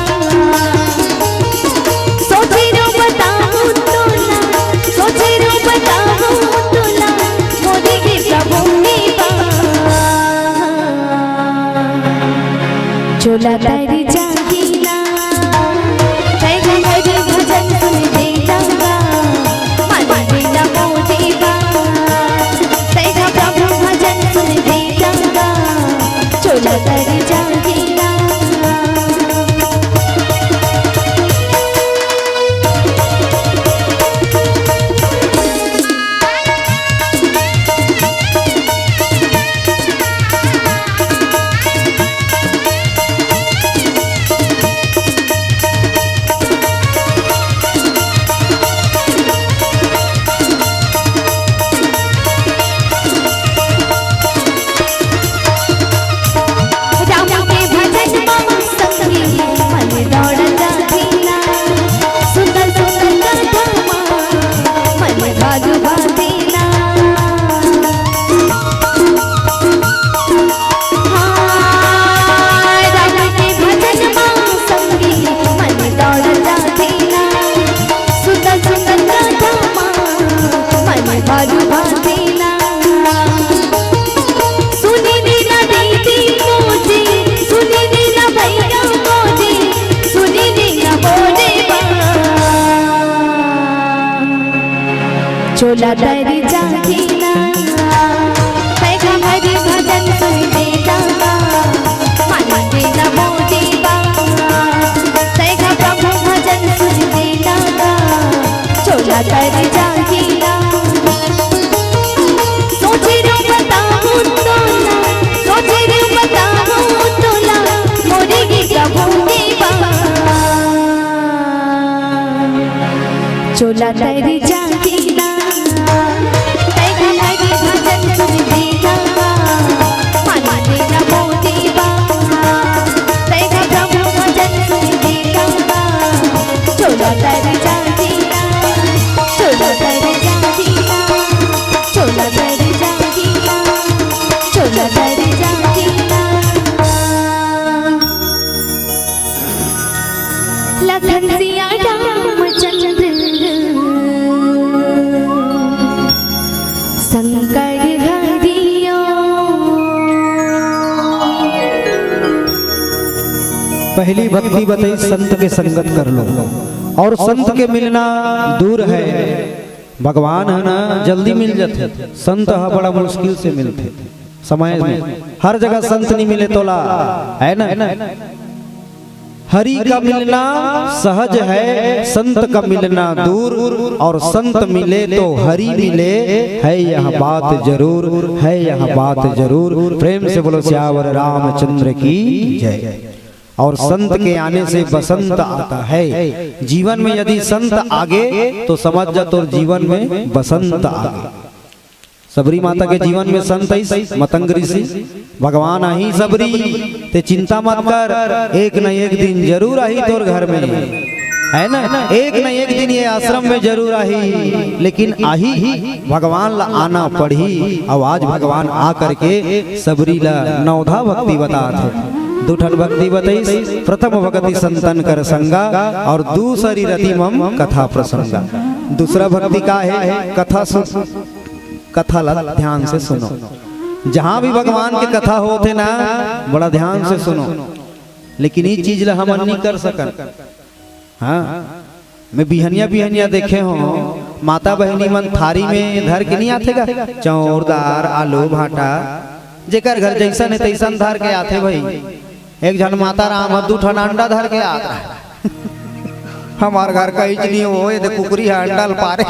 सोचे रो बताऊं तोला, सोचे रो बताऊं तोला, मोर के प्रभु देवा। चोला तरी जाही ना, तैं हरि भजन सुन दे गंगा, माना दे ना मोर देवा। तैं प्रभु भजन सुन दे गंगा, चोला तरी जाही ना। राम के भजन म संगी मन दौड़ जाथे ना, सुंदर सुंदर कथा म मन भाग बांधे ना। हाँ, राम के भजन म संगी मन दौड़ जाथे ना, सुंदर सुंदर कथा म मन भाग बांधे ना। सुनी रे ना दीदी मोर जी, सुनी रे ना भैया मोर जी, सुनी रे ना मोर देवा। चोला तरी जाही ना, तैं हरि भजन सुन दे गंगा, माना दे ना मोर देवा। तैं प्रभु भजन सुन दे गंगा, चोला तरी जाही ना। सोचे रो बताऊं तोला, सोचे रो बताऊं तोला, मोर के प्रभु देवा। चोला तरी जाही ना, तैं हरि भजन सुन दे गंगा, माना दे ना मोर देवा। तैं प्रभु भजन सुन दे गंगा, चोला तरी जाही ना, चोला तरी जाही ना, चोला तरी जाही ना, चोला तरी जाही ना। लखन सिया रामचंद्र शंकर हरिओ। पहली भक्ति बताई, संत के संगत कर लो, और संत के मिलना दूर है। भगवान है ना, जल्दी मिल जाते, संत ह बड़ा मुश्किल से मिलते। समय में हर जगह संत नहीं मिले तोला, है ना? हरि का मिलना सहज है, संत का मिलना दूर, और संत मिले तो हरि मिले, है यह बात जरूर, है यह बात जरूर। प्रेम से बोलो सियावर रामचंद्र की जय। और संत के आने से बसंत आता है। जीवन में यदि संत आगे तो समझ जा, तोर जीवन में बसंत आगे। सबरी माता के जीवन में संत आइस मतंग ऋषि। भगवान आही सबरी, ते चिंता मत कर, एक न एक दिन जरूर आही तोर घर में, है ना? एक न एक दिन ये आश्रम में जरूर आही, लेकिन आही, भगवान ला आना पड़ही। अब आज भगवान आ करके सबरी ला नवधा भक्ति बतात हे। दू ठन भक्ति बताइस, प्रथम भक्ति संतन कर संगा, और दूसरी रति मम कथा प्रसंगा। दूसरा भक्ति का है, कथा सुन, कथा ला ध्यान से सुनो। जहां भी भगवान के कथा होत हे ना, बड़ा ध्यान से सुनो। लेकिन ये चीज ला हमन नहीं कर सकन। हाँ, मैं बिहनिया बिहनिया देखे हों, माता बहिनी मन थारी में धर के नहीं आथे गा, चाउर दार आलू भांटा, जेकर घर जैसन हे तैसन धर के आथे भाई। एक झन माता राम ह दू ठन अंडा धर के आत रहे। हमार घर का इचनी हो, ये दे कुकरी ह अंडा ल पारे।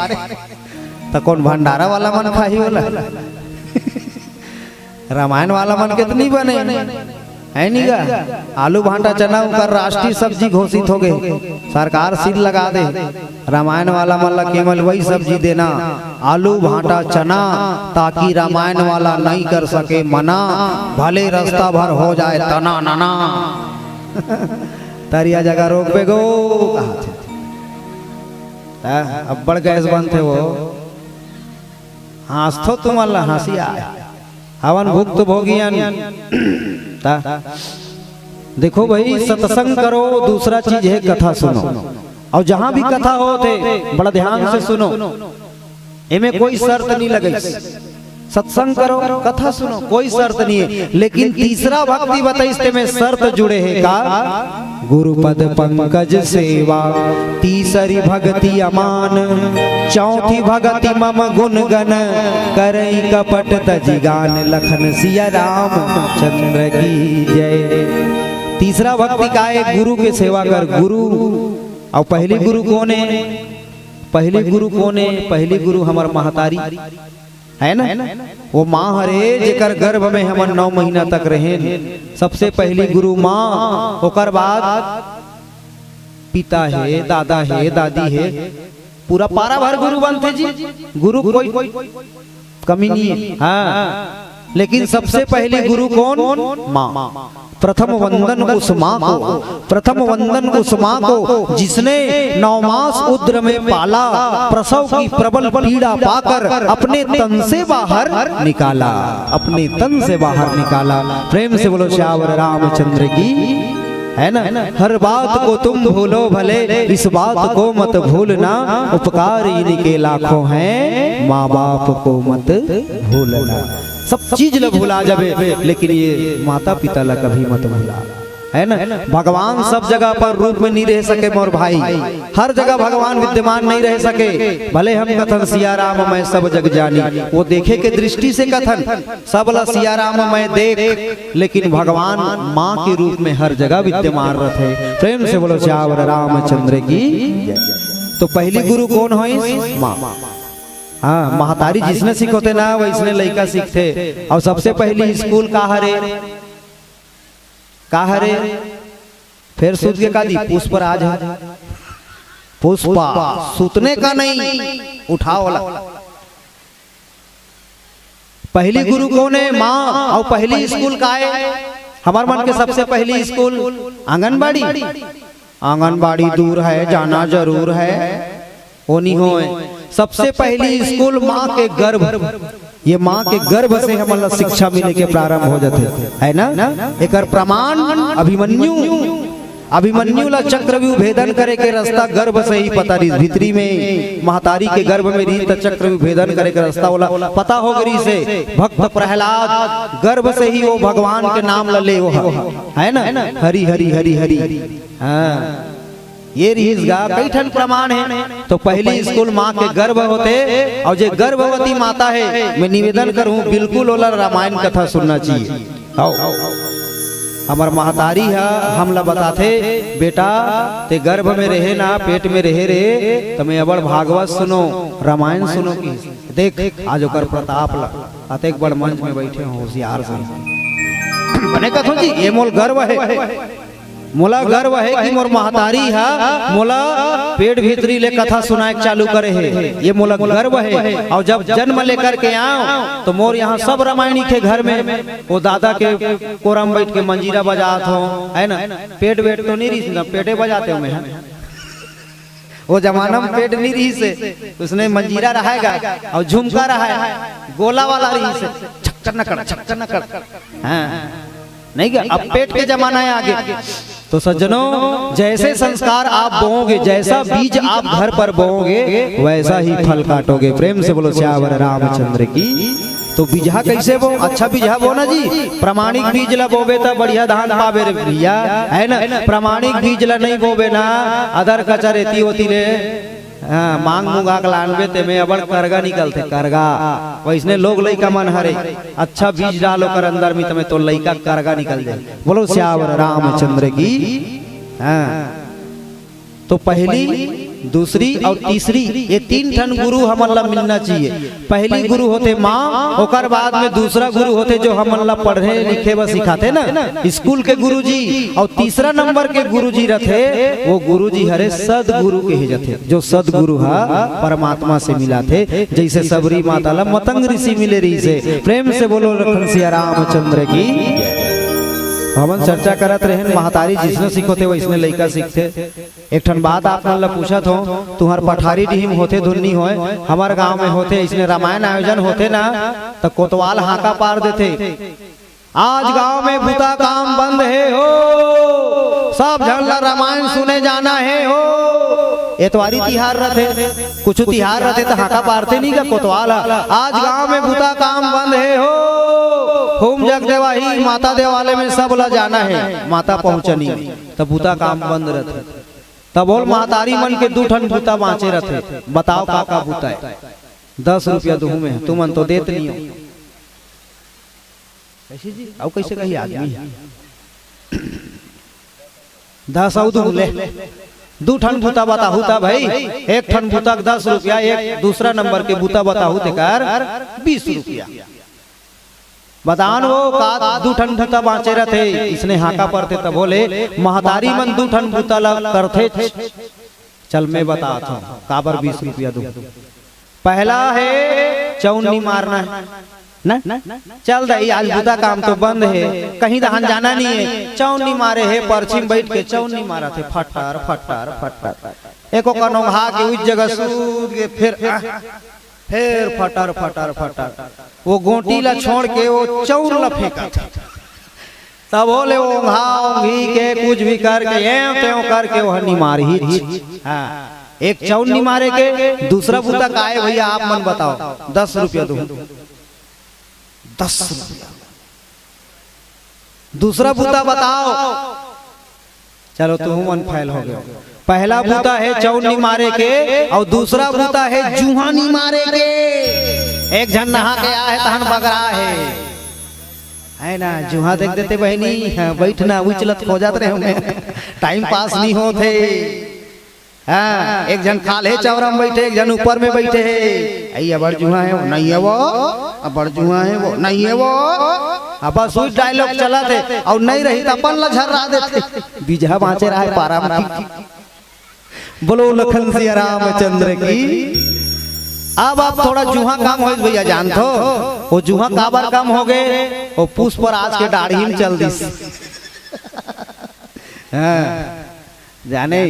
त कौन भंडारा वाला मन खाही ओला? रामायण वाला मन के त नहीं बने, है नी गा? आलू भांटा चना उकर राष्ट्रीय सब्जी घोषित हो गए, सरकार सील लगा दे। रामायण वाला मन ला केवल वही सब्जी देना, आलू भांटा चना, ताकि रामायण वाला नहीं कर सके मना, भले रास्ता भर हो जाए तना नना। तरिया जगह रोक पे गो, कहा थे। हाँ, अब्बड़ गैस बनथे वो। हाँसथो तुमन ला हाँसी आए। हवन भुक्त भोगियन। ता। देखो भाई, सत्संग करो, दूसरा चीज है कथा सुनो। और जहां भी कथा होत हे, बड़ा ध्यान से सुनो। एमे कोई शर्त नहीं लगे। सत्संग करो, कथा सुनो, कोई शर्त नहीं है। लेकिन तीसरा भक्ति बताइस, तेमे शर्त जुड़े हे का? गुरु पद पंकज सेवा, तीसरी भक्ति अमान, चौथी भक्ति मम गुण गण, करई कपट तजि गान, लखन सिया राम चंद्र की जय। तीसरा भक्ति का है, गुरु के सेवा कर। गुरु, और पहली गुरु कौन है? पहली गुरु कौन है? पहली गुरु हमर महतारी, है ना? वो माँ हरे, जेकर गर्भ में हमन नौ महीना तक रहेन। सबसे पहली गुरु माँ, ओकर बाद पिता हे, दादा हे, दादी हे, पूरा पारा भर गुरु बनथे जी। गुरु कोई कमी नहीं है। हाँ, लेकिन सबसे पहली गुरु कौन? माँ। प्रथम वंदन उस माँ को, प्रथम वंदन उस माँ को जिसने नौ मास उदर में पाला, प्रसव की प्रबल पीड़ा पाकर अपने तन से बाहर निकाला, अपने तन से बाहर निकाला। प्रेम से बोलो सियावर रामचंद्र की, है ना? हर बात को तुम भूलो भले, इस बात को मत भूलना, उपकार इनके लाखों हैं, माँ बाप को मत भूलना। सब चीज ला भुला जाबे, लेकिन ये माता पिता ला कभी मत भुला, है ना? भगवान सब जगह पर रूप में नहीं रह सके मोर भाई, हर जगह भगवान विद्यमान नहीं रह सके। भले हम कथन सिया राम मैं सब जग जानी, वो देखे के दृष्टि से कथन, सब ला सिया राम मैं देख, लेकिन भगवान माँ के रूप में हर जगह विद्यमान रहथे। प्रेम से बोलो सियावर रामचंद्र की जय। तो पहली गुरु कौन होइस? माँ। हाँ, महतारी जिसने सिखोथे ना, वैसने लइका सीखथे। और सबसे पहली स्कूल का हरे? का हरे? फेर सूत के का दी? पुष्पराज है। पुष्पा, सुतने का नहीं, उठाओ ला। पहली गुरु कौन है? माँ। और पहली स्कूल का है? हमार मन के सबसे पहली स्कूल आंगनबाड़ी। आंगनबाड़ी दूर है, जाना जरूर है। वो नहीं होए। सबसे पहली स्कूल माँ के गर्भ। ये माँ के गर्भ से हमन ला शिक्षा मिले के प्रारंभ हो जाथे, है ना? एकर प्रमाण अभिमन्यु, अभिमन्यु ला चक्रव्यूह भेदन करे के रास्ता गर्भ से ही पता रहिस। भीतरी में महतारी के गर्भ में रहिस त चक्रव्यूह भेदन करे के रास्ता ओला पता हो गई से। भक्त प्रहलाद गर्भ से ही वो भगवान के नाम ला ले वो ह, है ना? हरि हरि हरि हरि। हाँ, ये रिहिस गा, कई ठन प्रमाण है। तो पहली स्कूल माँ के गर्भ होथे, और जे गर्भवती माता है, मैं निवेदन करूँ, बिल्कुल ओला रामायण कथा सुनना चाहिए। आओ। हमर महतारी ह हमला बताथे, "बेटा, ते गर्भ में रहे ना, पेट में रहे रे, त मैं अबड़ भागवत सुनो, रामायण सुनो" किहिस। देख, आज ओकर प्रताप ल अतेक बड़ मंच में बइठे हों, होशियार से। बने कथों जी, ये मोला गर्व हे, मोला गर्व हे कि मोर महतारी ह मोला पेट भीतरी ले कथा सुनाए के चालू करे हे, ये मोला गर्व हे। अउ जब जन्म लेकर के आंव, त मोर यहाँ सब रामायणी के घर में, वो दादा के कोरा म बइठ के मंजीरा बजात हों, है ना? पेट वेट तो नइ रहिस ना, पेटे बजातेंव मैं, है ना? वो जमाना में पेट नइ रहिस हे, उसने मंजीरा रहय गा, अउ झुमका रहय, गोला वाला रहिस हे, छक्कर नकड़, छक्कर नकड़। हाँ, नहीं क्या? अब पेट के जमाना हे आगे। तो सज्जनों, जैसे संस्कार आप बोओगे, जैसा बीज आप घर पर बोओगे, वैसा ही फल काटोगे। प्रेम से बोलो सियावर रामचंद्र की। तो बीजहा कैसे बो? अच्छा बीजहा बो ना जी, प्रमाणिक बीज ला बोबे त बढ़िया धान पाबे रे भैया, है ना? प्रमाणिक बीज ला नहीं बोबे ना, अदर कचर एती ओती ले, हाँ, मांग मुंगा के लानबे, तेमे अबड़ करगा निकलथे, करगा। वैसने लोग लइका मन हरे, अच्छा बीज डाल ओकर अंदर में, तमे तो लइका करगा निकल जाए। बोलो सियावर रामचंद्र की। हाँ, तो पहली, दूसरी अउ तीसरी, ये तीन ठन गुरु हमन ला मिलना चाहिए। पहली गुरु होथे माँ, ओकर बाद में दूसरा गुरु होथे जो हमन ला पढ़े लिखे बर सिखाथे ना, स्कूल के गुरुजी, अउ तीसरा नंबर के गुरुजी रथे, वो गुरुजी हरे सदगुरु कहे जाथे, जो सदगुरु ह परमात्मा से मिलाथे, जैसे सबरी माता ला मतंग ऋषि मिले रहिस हे। प्रेम से बोलो लखन सिया रामचंद्र की। हमन चर्चा करत रहेन, महतारी जिसने सिखोथे वैसने लइका सीखथे। एक ठन बात आप मन ला पूछत हों, तुंहर पठारी डीह म होथे धुन नी होय, हमर गांव में होथे, इसने रामायण आयोजन होथे ना, त कोतवाल हांका पार देथे, "आज गांव में बुता काम बंद हे हो, सब झन ला रामायण सुने जाना हे हो।" एतवारी तिहार रथे, कुछु तिहार रथे त हांका पारथे नी का कोतवाल ह, "आज गांव में बुता काम बंद हे हो, हूम जग देवाही, माता देवालय में सब ला जाना हे।" माता पहुंचनी, त बुता काम बंद रथे। तब बोल, महतारी मन के दू ठन बुता बांचे रथे, बताओ का का बुता हे? दस रुपया दूहूं मैं, तुमन तो देत नी हो। कैसे जी? अउ कैसे कही आदमी हे? दस अउ दू ले, दू ठन बुता बताहू त भाई, एक ठन बुता के दस रुपया, एक दूसरा नंबर के बुता बताहू तेकर बीस रुपया। बतान वो का दू ठन बुता बांचे रथे, इसने हांका परथे तब बोले, महतारी मन दू ठन बुता ला करथे। चल मैं बतात हों, काबर बीस रुपया दूं। पहला हे चौन्नी मारना हे ना, चल दई आज बुता काम तो बंद हे, कहीं दहन जाना नहीं हे, चौन्नी मारे हे, परछी म बइठ के चौन्नी मारत हे, फटर फटर फटर। एको कन ओंघा के उस जगह सूत के फिर, आह, फेर फटर फटर फटर वो गोंटी ला छोड़ के वो चौर ला फेंकत हे। तब ओले ओंघा ओंघी के कुछ भी करके एंव तेंव करके वो निमारही। हाँ, एक चौर निमारे के। दूसरा बुता का हे भैया, आप मन बताओ। दस रुपया दूं। दस रुपया। दूसरा बुता बताओ। चलो, तुहू मन फेल हो गए। पहला बुता हे चौर निमारे के, अउ दूसरा बुता हे जुहा निमारे के। एक झन नहा के आए हे, तहन बगरा हे, है ना? जुहा देख देते बहिनी, हाँ, बइठ ना, उचलत हो जात रहे हों, टाइम पास नहीं होत हे। हाँ, एक झन खाल्हे चौरा में बइठे, एक झन ऊपर में बइठे हे। "अई अबड़ जुहा हे वो, नहीं हे वो, अबड़ जुहा हे वो, नहीं हे वो।" अब बस उही डायलॉग चलत हे, अउ नहीं रही त अपन ला झर्रा देथे। बीजहा बांचे रहे पारा में। बोलो लखन सिया रामचंद्र की। अब आप थोड़ा जुहा कम होइस भैया, जानथो? वो जुहा काबर कम हो गए? वो पुष्पराज के डाढ़ी में चल दिस। हाँ, जाने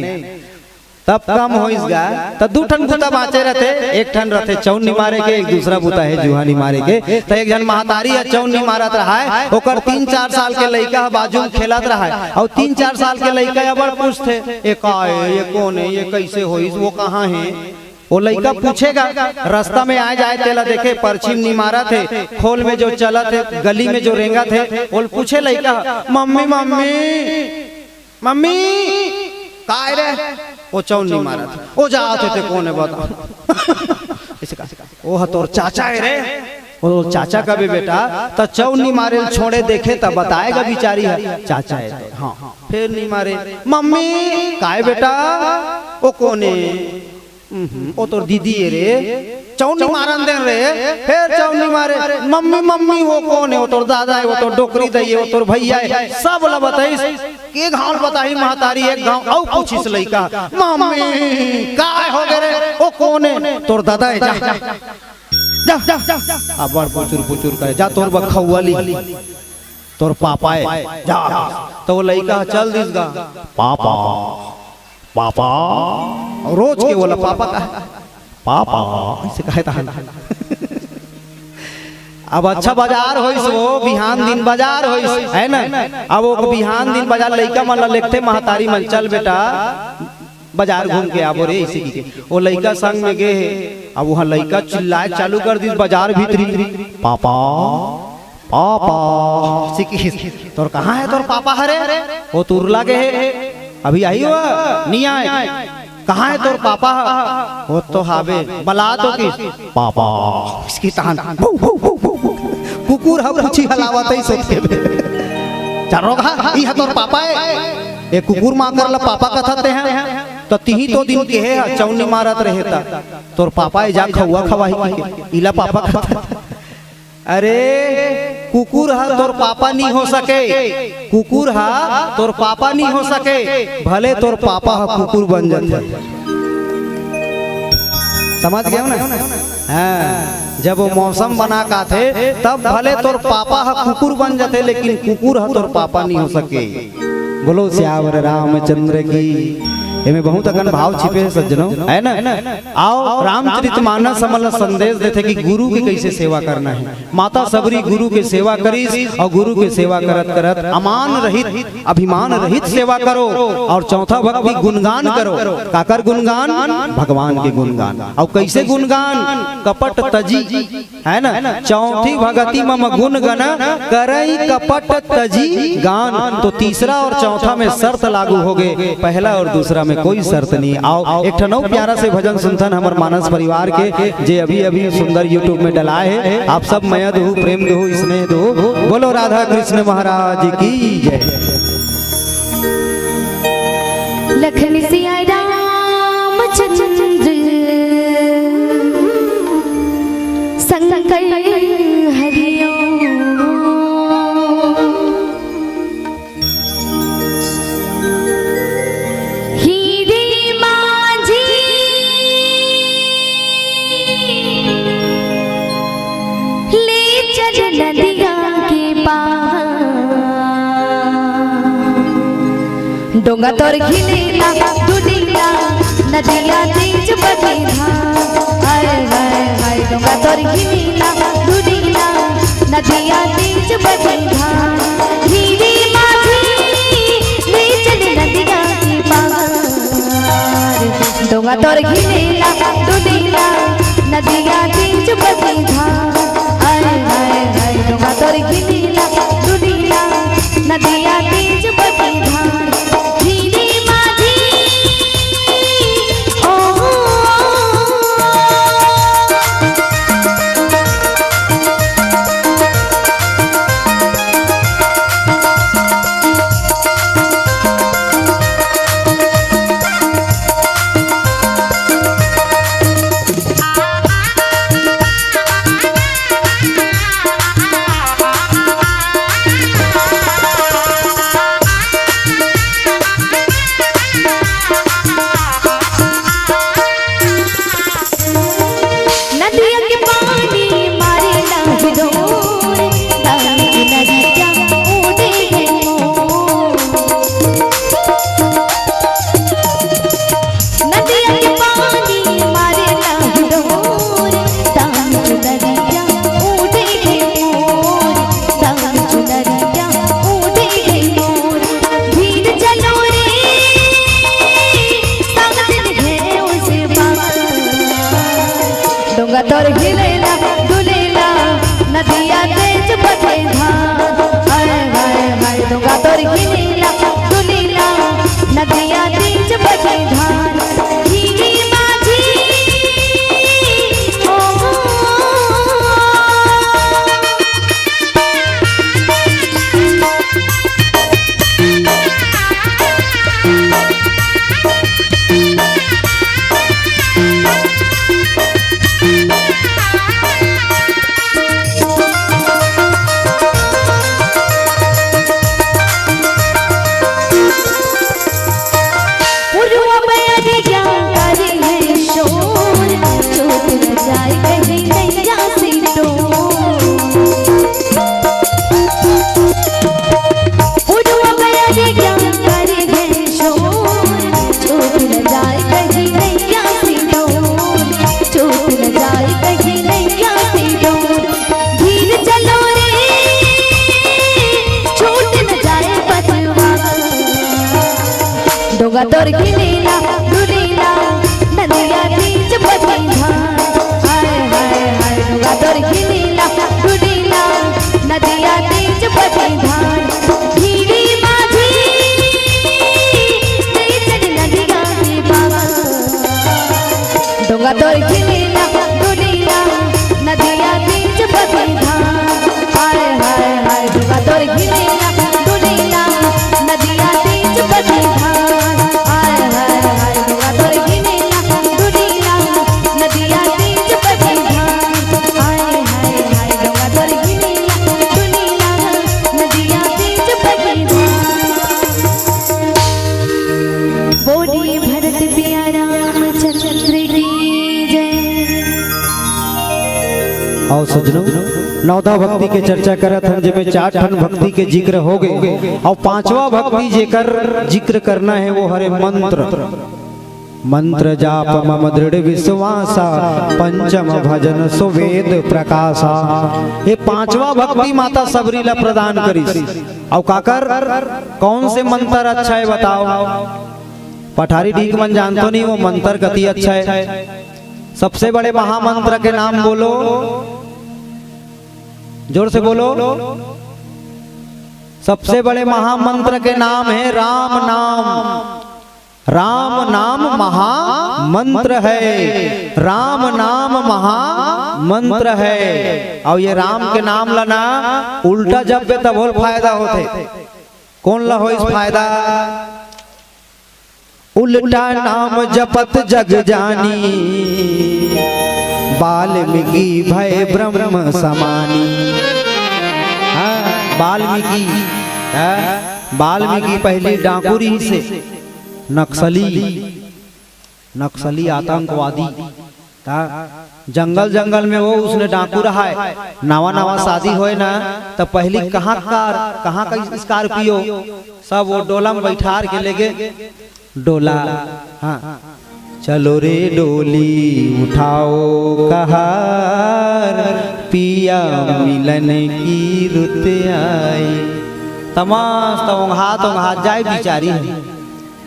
तब कम होइस गा, त दू ठन बुता बांचे रथे, एक ठन रथे चौर निमारे के, एक दूसरा बुता हे जुहा निमारे के। त एक झन महतारी ह चौर निमारत रहय, ओकर तीन चार साल के लइका ह बाजू म खेलत रहय, अउ तीन चार साल के लइका ह अबड़ पूछथे, "ये का हे, ये कोन हे, ये कइसे होइस, वो कहाँ हे?" वो लइका पूछेगा, रस्ता में आए जाए तेला देखे, परछी म निमारत हे, खोल में जो चलत हे, गली में जो रेंगत हे, ओला पूछे लइका ह, "मम्मी, मम्मी, मम्मी, काय रे?" वो चौर निमारत हे। "ओ जात हे ते कोन हे बता?" अइसे का, "ओ ह तोर चाचा हे रे।" ओ चाचा कबे बेटा, त चौनी मारे ल छोड़े देखे त बताएगा बिचारी ह, चाचा ए तो। हाँ, फेर नी मारे। मम्मी, काय बेटा, ओ कोने? "उहुं, ओ तोर दीदी ए रे, चौनी मारन देन रे।" फेर चौनी मारे। "मम्मी, मम्मी, ओ कोने? ओ तोर दादा ए, ओ तोर डोकरी दई ए, ओ तोर भैया ए।" सब ल बताइस। के घांव बताही महतारी, एक घांव अउ पूछिस लइका, "मम्मी, काय होगे रे? ओ कोने?" "तोर दादा ए, जा।" जा, जा, जा। अब्बड़ पुचुर पुचुर करे, "जा तोर बर खउवा ली, तोर पापा ए, जा।" त ओ लइका ह चल दिस गा। "Papa, papa." रोज के ओला पापा कहे, "पापा," अइसे कहे तहन। अब अच्छा बजार होइस, ओ बिहान दिन बजार होइस, है ना? अब ओ बिहान दिन बजार लइका मन ला लेगथे महतारी मन, "चल बेटा, बजार घूम के आबो रे," अइसे कहिके। ओ लइका संग में गे हे। अब उहां लइका चिल्लाए चालू कर दिस बजार भीतरी, "पापा, पापा," अइसे कहिस। "तोर कहां हे तोर पापा ह रे? ओ तो उरला गे हे, अभी आही ओ, नी आय। कहां हे तोर पापा ह?" "ओ तो हावे, बला तो किस।" "पापा," अइसे कहिस तहन, भू, भू, भू, भू, भू। कुकुर ह पूछी हलावत हे सोच के बे। "चल रोगहा, इही तोर पापा ए। ए कुकुर माकर ला पापा कथस तेंह?" त तिही तो दिन केहे ह, चौनी मारत रहे त, "तोर पापा ए, जा खउवा खवाही," कहिके, इला पापा कथस। अरे, कुकुर ह तोर पापा नी हो सके, कुकुर ह तोर पापा नी हो सके, भले तोर पापा ह कुकुर बन जाथे। समझ गए हो ना? हाँ, जब ओ मौसम बना के आथे, तब भले तोर पापा ह कुकुर बन जाथे, लेकिन कुकुर ह तोर पापा नी हो सके। बोलो सियावर रामचंद्र की। एमे बहुत अकन भाव छिपे हे सज्जनों, है ना? अउ रामचरितमानस हमन ला संदेश देथे कि गुरु के कइसे सेवा करना हे। माता सबरी गुरु के सेवा करिस अउ गुरु के सेवा करत करत अमान रहित, अभिमान रहित सेवा करो। अउ चौथा भक्ति गुणगान करो। काकर गुणगान? भगवान के गुणगान। अउ कइसे गुणगान? कपट तजी, है ना? चौथी भगति मम गुण गन, करई कपट तजी गान। तो तीसरा और चौथा में शर्त लागू होगे, पहला और दूसरा में कोई शर्त नहीं। अउ एक ठन अउ प्यारा से भजन सुनथन हमर मानस परिवार के, जे अभी अभी सुंदर YouTube में डलाए हे। आप सब मया दहू, प्रेम दहू, स्नेह दहू। बोलो राधा कृष्ण महाराज की जय। लखन सिया रामचंद्र संग कई हरि ओम। हीरे माझी ले चल नदिया के पार। डोंगा तोर घिलेला डुलेला नदिया तेज बगे धार। हाय, हाय, हाय, डोंगा तोर घिलेला डुलेला नदिया तेज बगे धार। हीरे माझी ले चल नदिया के पार। डोंगा तोर घिलेला डुलेला नदिया तेज बगे धार। हाय, हाय, हाय, डोंगा तोर घिलेला डुलेला नदिया तेज बगे धार। हीरे माझी, ओ, नदिया के पानी मारे ना डोर, दानी नदिया उड़े गए मोर। नदिया के पानी मारे ना डोर, दानी नदिया उड़े गए मोर, दानी नदिया उड़े गए मोर। धीर चलो रे, सावन है उस पार। डोंगा तोर हिलेला, डुलेला, नदिया तेज बगे धार। हाय, हाय, हाय, डोंगा तोर हिलेला, डुलेला, नदिया तेज बगे धार। हीरे माझी, ओ, तोर घिनेला डुलेला नदिया बीच बगिधा। हाय, हाय, हाय, डोंगा तोर घिनेला डुलेला नदिया बीच बगिधा। धीरे माझी, तेरी चल नदिया के पार। डोंगा तोर घिनेला डुलेला नदिया बीच बगिधा। हाय, हाय, हाय, डोंगा तोर घिनेला डुलेला नदिया बीच बगिधा। हाय, हाय, हाय, डोंगा तोर घिनेला डुलेला नदिया बीच बगिधा। हाय, हाय, हाय, डोंगा तोर घिनेला डुलेला नदिया बीच बगिधा। बोलिए भरत पिया रामचंद्र की जय। आओ सज्जनों, नवधा भक्ति के चर्चा करत हन, जेमे चार ठन भक्ति के जिक्र हो गे। अउ पांचवा भक्ति जेकर जिक्र करना हे, वो हरे मंत्र। मंत्र जाप मम दृढ़ विश्वासा, पंचम भजन सुवेद प्रकाशा। ये पांचवा भक्ति माता सबरी ला प्रदान करिस। अउ काकर, कौन से मंत्र अच्छा हे, बताओ? पठारी डीह के मन जानथो नहीं, वो मंत्र कति अच्छा हे। सबसे बड़े महामंत्र के नाम बोलो, जोर से बोलो। सबसे बड़े महामंत्र के नाम हे राम नाम। राम नाम महामंत्र हे, राम नाम महामंत्र हे। अउ ये राम के नाम ला ना उल्टा जपबे तभो ल फायदा होथे। कोन ला होइस फायदा? उल्टा नाम जपत जग जानी, वाल्मीकि भए ब्रह्म समानी। हाँ, वाल्मीकि, हाँ, वाल्मीकि पहिली डाकू रिहिसे, नक्सली, नक्सली आतंकवादी। ता जंगल जंगल में वो उसने डाकू रहाय। नवा नवा शादी होय ना, त पहिली कहाँ कार, कहाँ का स्कॉर्पियो, सब वो डोला में बैठार के लेगे। डोला, हाँ, चलो रे डोली उठाओ कहार, पिया मिलन की रुत आई। तमास त ओंघात ओंघात जाय बिचारी ह।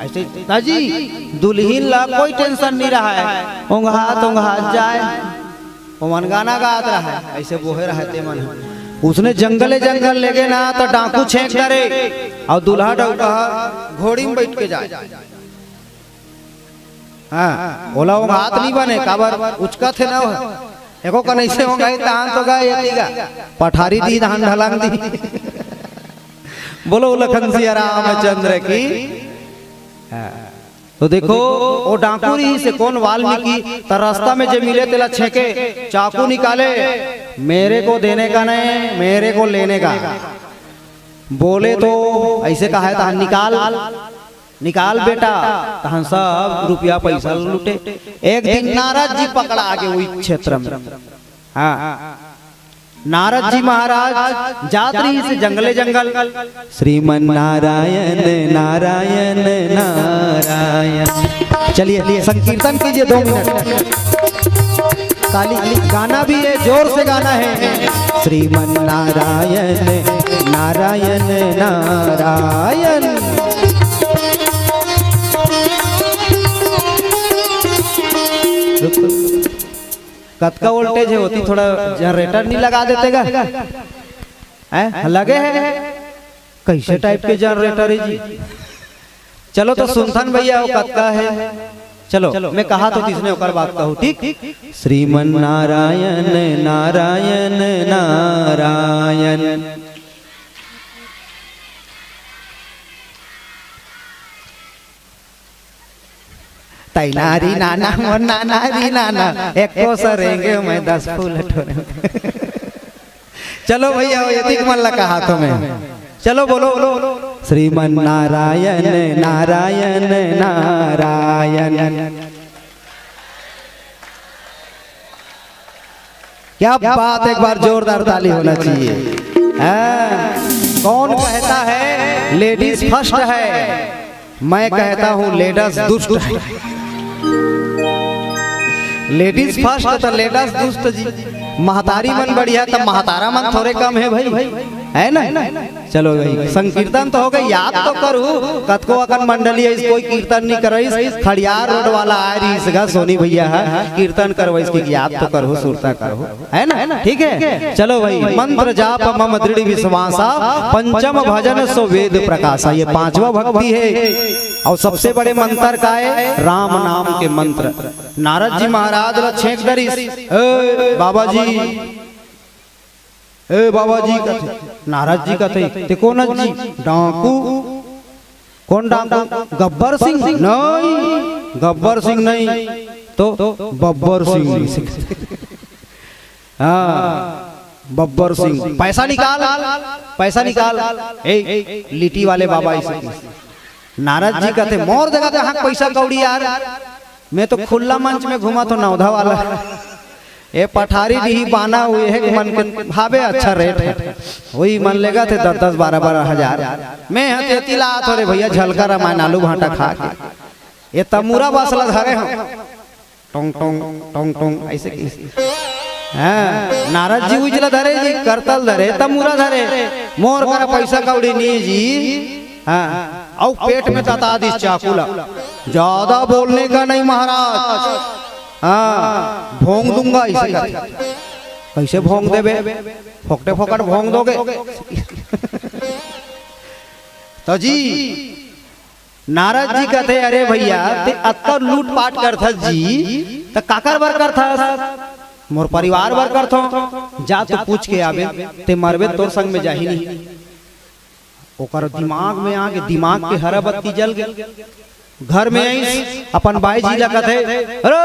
ऐसे ना जी, दुल्हिन ला कोई टेंशन नहीं रहा है, ओंघात ओंघात जाय। ओमन गाना गात रहा है, ऐसे बोहे रहा ते मन। उसने जंगले जंगल लेगे ना, तो डाकू छेंक डरे, अउ दूल्हा डउका ह घोड़ी में बैठ के जाय। हाँ, ओला ओंघात नहीं बने, काबर उचकत हे ना वो। एको कन ऐसे ओंघाई, तहान तो गा, एती गा। पठारी दी, तहान ढलांग दी। बोलो लखन सिया रामचंद्र की। हाँ। तो देखो, वो डाकू रिहिसे कोन, वाल्मीकि, त रास्ता में जे मिले तेला छेके, चाकू निकाले, मेरे को देने का नहीं, मेरे को लेने का। बोले तो ऐसे कहा है, तहां निकाल, निकाल बेटा, तहां सब रुपया पैसा लूटे। एक दिन नारद जी पकड़ा गे वही क्षेत्र में। हाँ, नारद जी महाराज जात रिहिसे जंगले जंगल। श्रीमन नारायण, नारायण, नारायण। चलिए, संकीर्तन कीजिए दो मिनट। ताली, गाना भी है, जोर से गाना है। श्रीमन नारायण, नारायण, नारायण। रुक, रुक। कतका वोल्टेज है होती, थोड़ा जनरेटर नहीं लगा देते गा? हैं? लगे है? कैसे टाइप के जनरेटर है जी? चलो तो सुनथन भैया, वो कतका है? चलो, मैं कहा तो किसने ओकर बात कहूँ, ठीक? श्रीमन नारायण, नारायण, नारायण। तैनारी नाना, मोर नानारी नाना, एको सरेंगे मैं दस फूल ठोरे। चलो भैया, वो यतिक मन ला कहा तो मैं। चलो बोलो, श्रीमन नारायण, नारायण, नारायण। क्या बात, एक बार जोरदार ताली होना चाहिए। हाँ, कौन कहता है लेडीज फर्स्ट है? मैं कहता हूँ लेडीज दुष्ट है। लेडीज फर्स्ट तो लेडीज दुष्ट जी। महतारी मन बढ़िया, तब महतारा मन थोड़े कम है भाई। है ना? चलो भाई, संकीर्तन तो हो गए, याद तो करू। कतको अकन मंडली है, कोई कीर्तन नहीं करवाइस। खड़ियार रोड वाला आए रहिस गा सोनी भैया ह, कीर्तन करवाइस कि याद तो करू, सुरता करू, है ना? ठीक है, चलो भाई, मंत्र जाप मम दृढ़ विश्वासा, पंचम भजन सो वेद प्रकाशा। ये पांचवा भक्ति है। और सबसे बड़े मंत्र का है? राम नाम के मंत्र। नारद जी महाराज ला छेंक डरिस, ए बाबा जी, ए बाबा जी कथे। नारद जी कथे, "ते कोन जी?" "डाकू।" "कोन डाकू?" "गब्बर सिंह।" "नहीं, गब्बर सिंह नहीं, तो बब्बर सिंह।" हाँ, बब्बर सिंह, "पैसा निकाल, पैसा निकाल।" ए, लिट्टी वाले बाबा ऐसे। नारद जी कथे, "मोर जगह कहाँ पैसा कौड़ी यार, मैं तो खुला मंच में घूमत हों नवधा वाला।" ए पठारी डीही बाना हुए है, मन के हावे अच्छा रेट है, वही मन लेगथे दस दस बारह बारह हजार। मैं हते एती ला आत हों रे भैया, झलका रामायण आलू भांटा खा के, ए तमूरा बस ला धरे हों, टोंग टोंग टोंग टोंग ऐसे की। हाँ, नारद जी उजला धरे जी, करतल धरे, तमूरा धरे, मोर करा पैसा कौड़ी नहीं जी। हाँ, अउ पेट में तता दिस चाकू ला। "ज्यादा बोलने का नहीं महाराज, हाँ, भोंग दूंगा," ऐसे कथे। "कैसे भोंग देबे? फोकटे फोकट भोंग दोगे?" तो जी, नारद जी कथे, "अरे भैया, ते अत्ता लूटपाट करथस जी, त काकर बर करथस?" "मोर परिवार बर करथों।" "जा तो पूछ के आबे, ते मरबे तोर संग में जाही नहीं।" ओकर दिमाग में आगे, दिमाग के हरा बत्ती जल गए। घर में आइस, अपन बाई जी ला कथे, "अरे,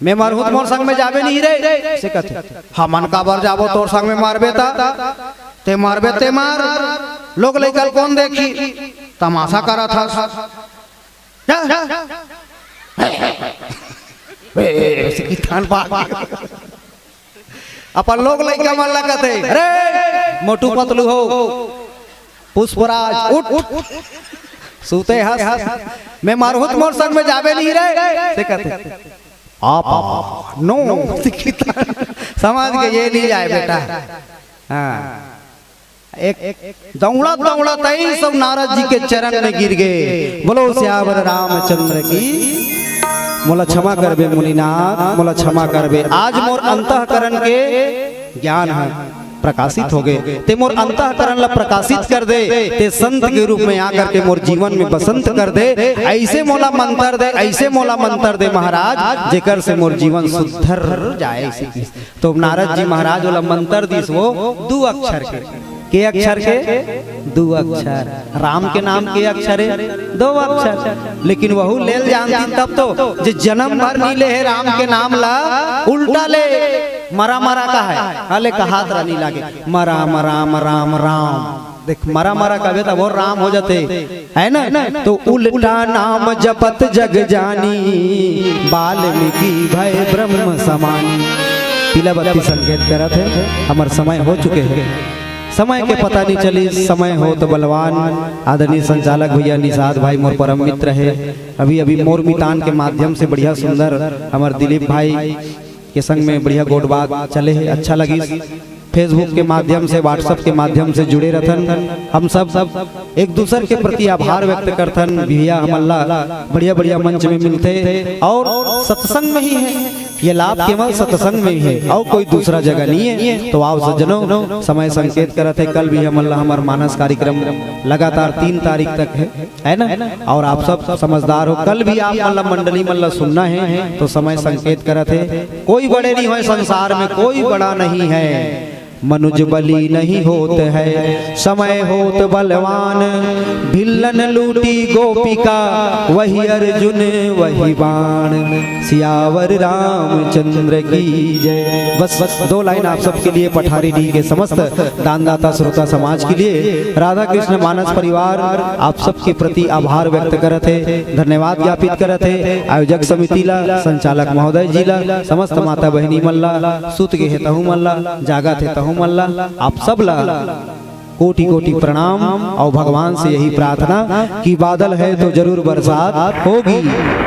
मैं मरहूं त मोर संग में जाबे नहीं रे?" से कथे, "हमन काबर जाबो तोर संग में, मरबे त ते मरबे ते मर, लोग लइका ल कोन देखी, तमाशा करत हस, जा।" ए, से किथान बात। अपन लोग लइका मन ला कथे, "अरे मोटू पतलू हो, पुष्पराज उठ, सूते हस, मैं मरहूं त मोर संग में जाबे नहीं रे," से कथे। आप, नो, समझ के ये नहीं जाए बेटा। हाँ, एक दौड़त दौड़त आई सब नारद जी के चरण में गिर गए। बोलो सियावर रामचंद्र की। मोला क्षमा करबे मुनिनाथ, मोला क्षमा करबे। आज मोर अंतःकरण के ज्ञान है, प्रकाशित हो गए। ते मोर अंतःकरण ला प्रकाशित कर दे, ते संत के रूप में आकर के मोर जीवन में बसंत कर दे। ऐसे मोला मंत्र दे, ऐसे मोला मंत्र दे महाराज, जेकर से मोर जीवन सुधर जाए। तो नारद जी महाराज ओला मंत्र दिस, वो दू अक्षर के। के अक्षर के? दू अक्षर। राम के नाम के अक्षर है? दो अक्षर। लेकिन वहू लेल जानती तब तो, जे जन्म भर नहीं ले है राम के नाम ला, उल्टा ले मरा मरा का है, हाले कहात रह नहीं लागे, मरा मरा राम राम। देख, मरा मरा कबे तब वो राम हो जाते, है ना? तो उल्टा नाम जपत जग जानी, वाल्मीकि भए ब्रह्म समानी। पीला बत्ती संकेत करत है, हमर समय हो चुके है। समय के पता नहीं चली, समय होत बलवान। आदरणीय संचालक भैया निषाद भाई मोर परम मित्र है, अभी अभी मोर मितान के माध्यम से बढ़िया सुंदर हमर दिलीप भाई के संग में बढ़िया गोठ बात चले है, अच्छा लगिस। Facebook के माध्यम से, WhatsApp के माध्यम से जुड़े रथन। हम सब, सब एक दूसर के प्रति आभार व्यक्त करथन। भैया हमन ला बढ़िया बढ़िया मंच में मिलथे और सत्संग में ही है ये लाभ, केवल सत्संग में ही है और कोई दूसरा जगह नहीं है। तो आओ सज्जनों, समय संकेत करत है, कल भी हमन ला हमर मानस कार्यक्रम लगातार तीन तारीख तक है, है ना? और आप सब समझदार हो, कल भी आप मन ला मंडली मन ला सुनना है तो समय संकेत करत है। कोई बड़े नहीं होए संसार में, कोई बड़ा नहीं है। मनुज बली नहीं होत है, समय होत बलवान। भिल्लन लूटी गोपिका, वही अर्जुन वही बाण। सियावर रामचंद्र की जय। बस, बस दो लाइन आप सबके लिए पठारी डी के समस्त दानदाता श्रोता समाज के लिए, राधा कृष्ण मानस परिवार आप सबके प्रति आभार व्यक्त करत है, धन्यवाद ज्ञापित करत है। आयोजक समिति ला, संचालक महोदय जी ला, समस्त माता बहिनी मन ला, सुत गे हे तहु मन ला, जागत हे तहु मन ला, आप सब ला कोटि कोटि प्रणाम। और भगवान से यही प्रार्थना कि बादल है तो जरूर बरसात होगी।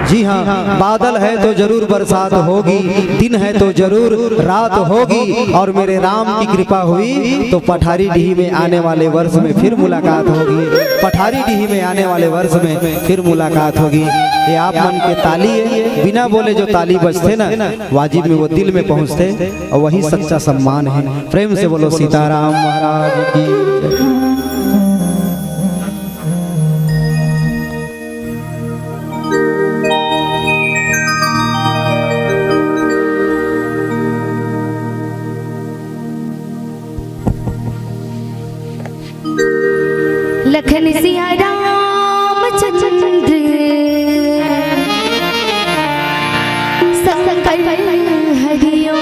जी हाँ, बादल है तो जरूर बरसात होगी, दिन है तो जरूर रात होगी। और मेरे राम की कृपा हुई तो पठारी डीह में आने वाले वर्ष में फिर मुलाकात होगी, पठारी डीह में आने वाले वर्ष में फिर मुलाकात होगी। ये आप मन के ताली है, बिना बोले जो ताली बजथे ना, वाजिब में वो दिल में पहुँचथे। और वही सच्चा सम्मान है। प्रेम से बोलो सीताराम महाराज की जय। लखन सिया रामचंद्र शंकर हरिओम।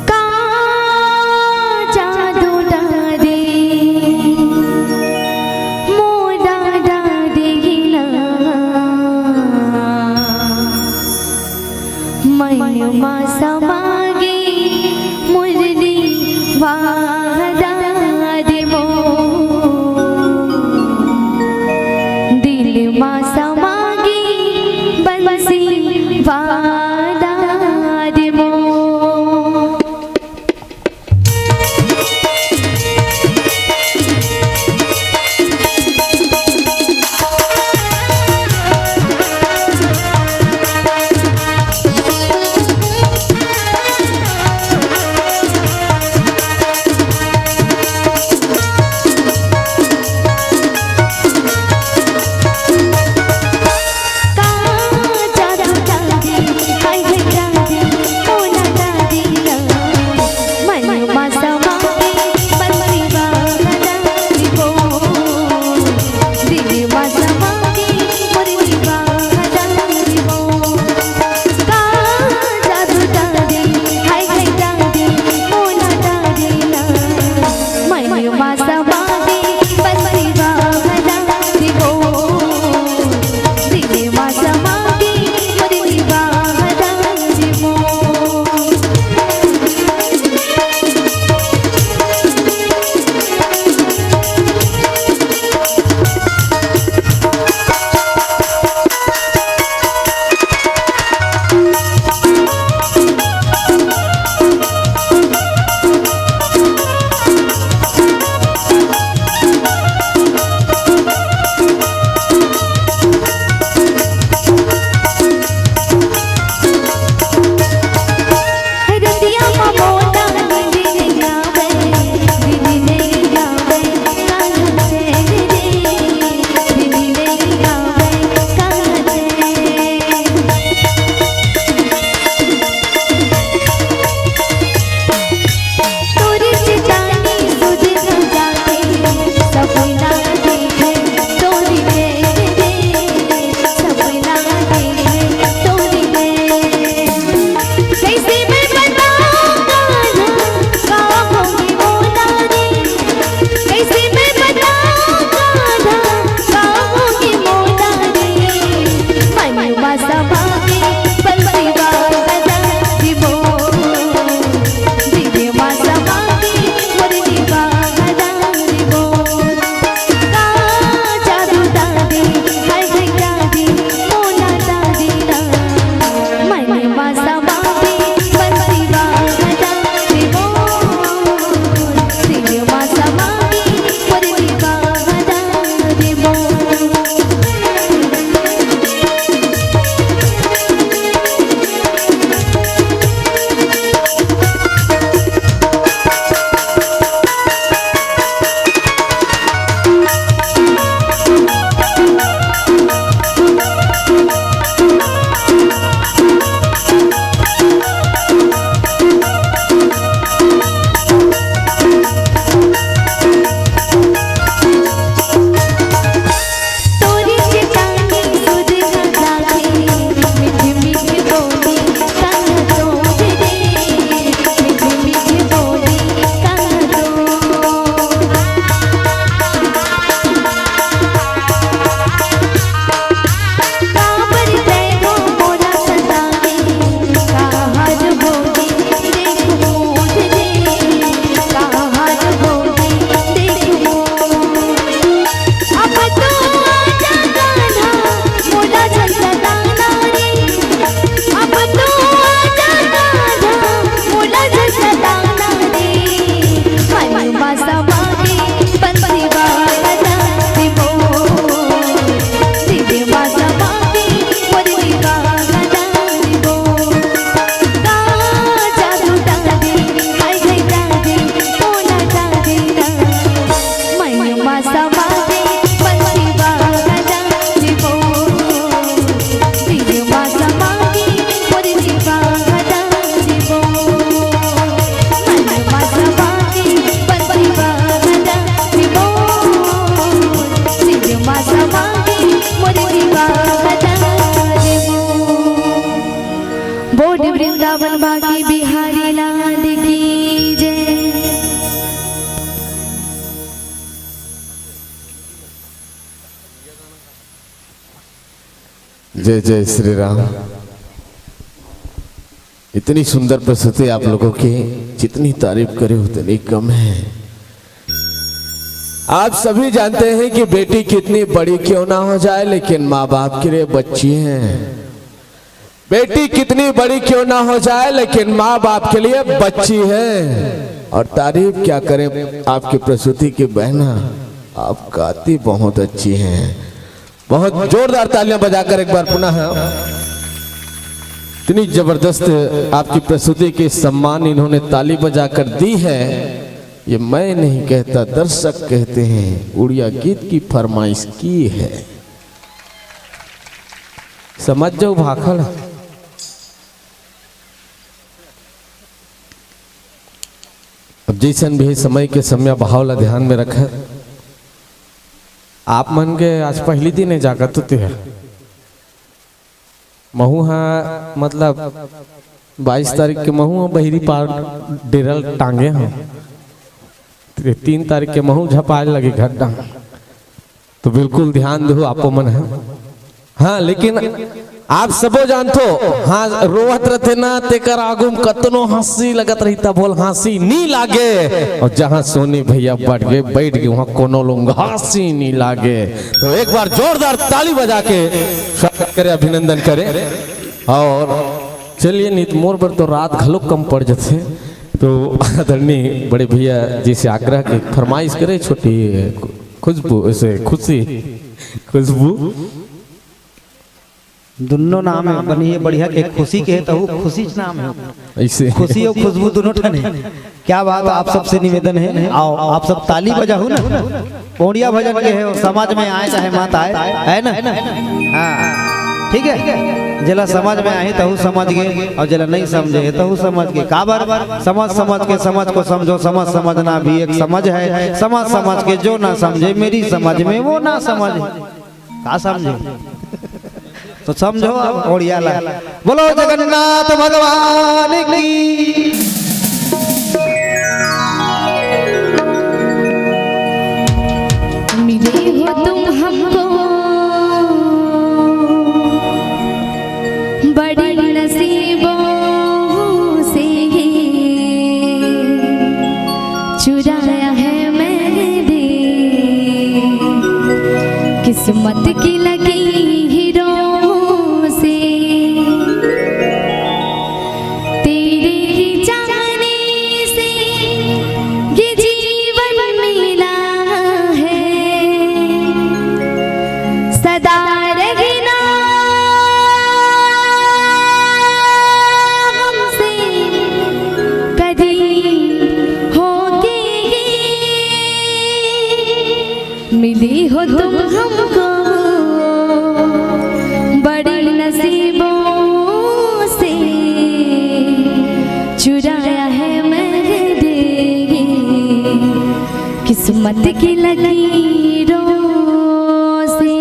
का जादू डारे मोरा डारे गिला। मन मा समागे मुरली वादन मो। दिल मा समागे बंसी वादन मो। बिहारी लाल की जय। जय जय श्री राम। इतनी सुंदर प्रस्तुति आप लोगों की, जितनी तारीफ करे उतनी कम है। आप सभी जानते हैं कि बेटी कितनी बड़ी क्यों ना हो जाए, लेकिन माँ बाप के लिए बच्ची है। बेटी कितनी बड़ी क्यों ना हो जाए, लेकिन माँ बाप के लिए बच्ची है। और तारीफ क्या करें आपकी प्रस्तुति की बहना, आप गाती बहुत अच्छी हैं। बहुत जोरदार तालियां बजाकर एक बार पुनः, इतनी जबरदस्त आपकी प्रस्तुति के सम्मान इन्होंने ताली बजाकर दी है। ये मैं नहीं कहता, दर्शक कहते हैं, उड़िया गीत की फरमाइश की है। समझ जाओ भाखल। अब जैसन भी समय के समय भाव ला ध्यान में रखत, आप मन के आज पहली दिन है जागत होते है। महू हा, मतलब, बाईस तारीख के महू हा बहिरी पार डेरल टांगे हूँ। ते तीन तारीख के महू झपाए लगे घर डांग। तो बिल्कुल ध्यान दो आपो मन है। हाँ, लेकिन आप सबो जानथो, हाँ, रोवत रथे ना, तेकर आगू म कतनो हंसी लगत रही, तब बोल हंसी नी लागे। और जहाँ सोनी भैया बैठ गए, बैठ गए, वहाँ कोनो लोग हंसी नी लागे। तो एक बार जोरदार ताली बजा के स्वागत करें, अभिनंदन करें। और चलिए, नित मोर बर तो रात घलो कम पड़ जथे। तो आदरणीय बड़े भैया जी से आग्रह के फरमाइश करे, छोटी खुशबू, ऐसे खुशी, खुशबू। दुन्नो नाम है, बनी है बढ़िया के, खुशी के है, तहु खुशी नाम है। ऐसे। खुशी और खुशबू दोनों ठन है। क्या बात, आप सबसे निवेदन है, आओ, आप सब ताली बजाहू ना। पौड़िया भजन के है, समाज में आए चाहे मत आए, है ना? हाँ, ठीक है। जेला समझ में आही, तहु समझ गे, और जेला नहीं समझे है, तहु समझ गे। काबर? समझ, समझ के समझ को समझो, समझ समझना भी एक समझ है। समझ, समझ के जो ना समझे, मेरी समझ में वो ना समझ। का समझे? तो समझो अब ओड़िया ला। बोलो जगन्नाथ भगवान की। मिले हो तुम हमको बड़े नसीबों से, चुराया है मैंने किस्मत की लकीरों से। तेरे ही चाहने से ये जीवन मिला है, सदा रहना हमसे कदी होके ये। मिली हो तुम हमको बड़े नसीबों से, चुराया है मैंने किस्मत की लकीरों से।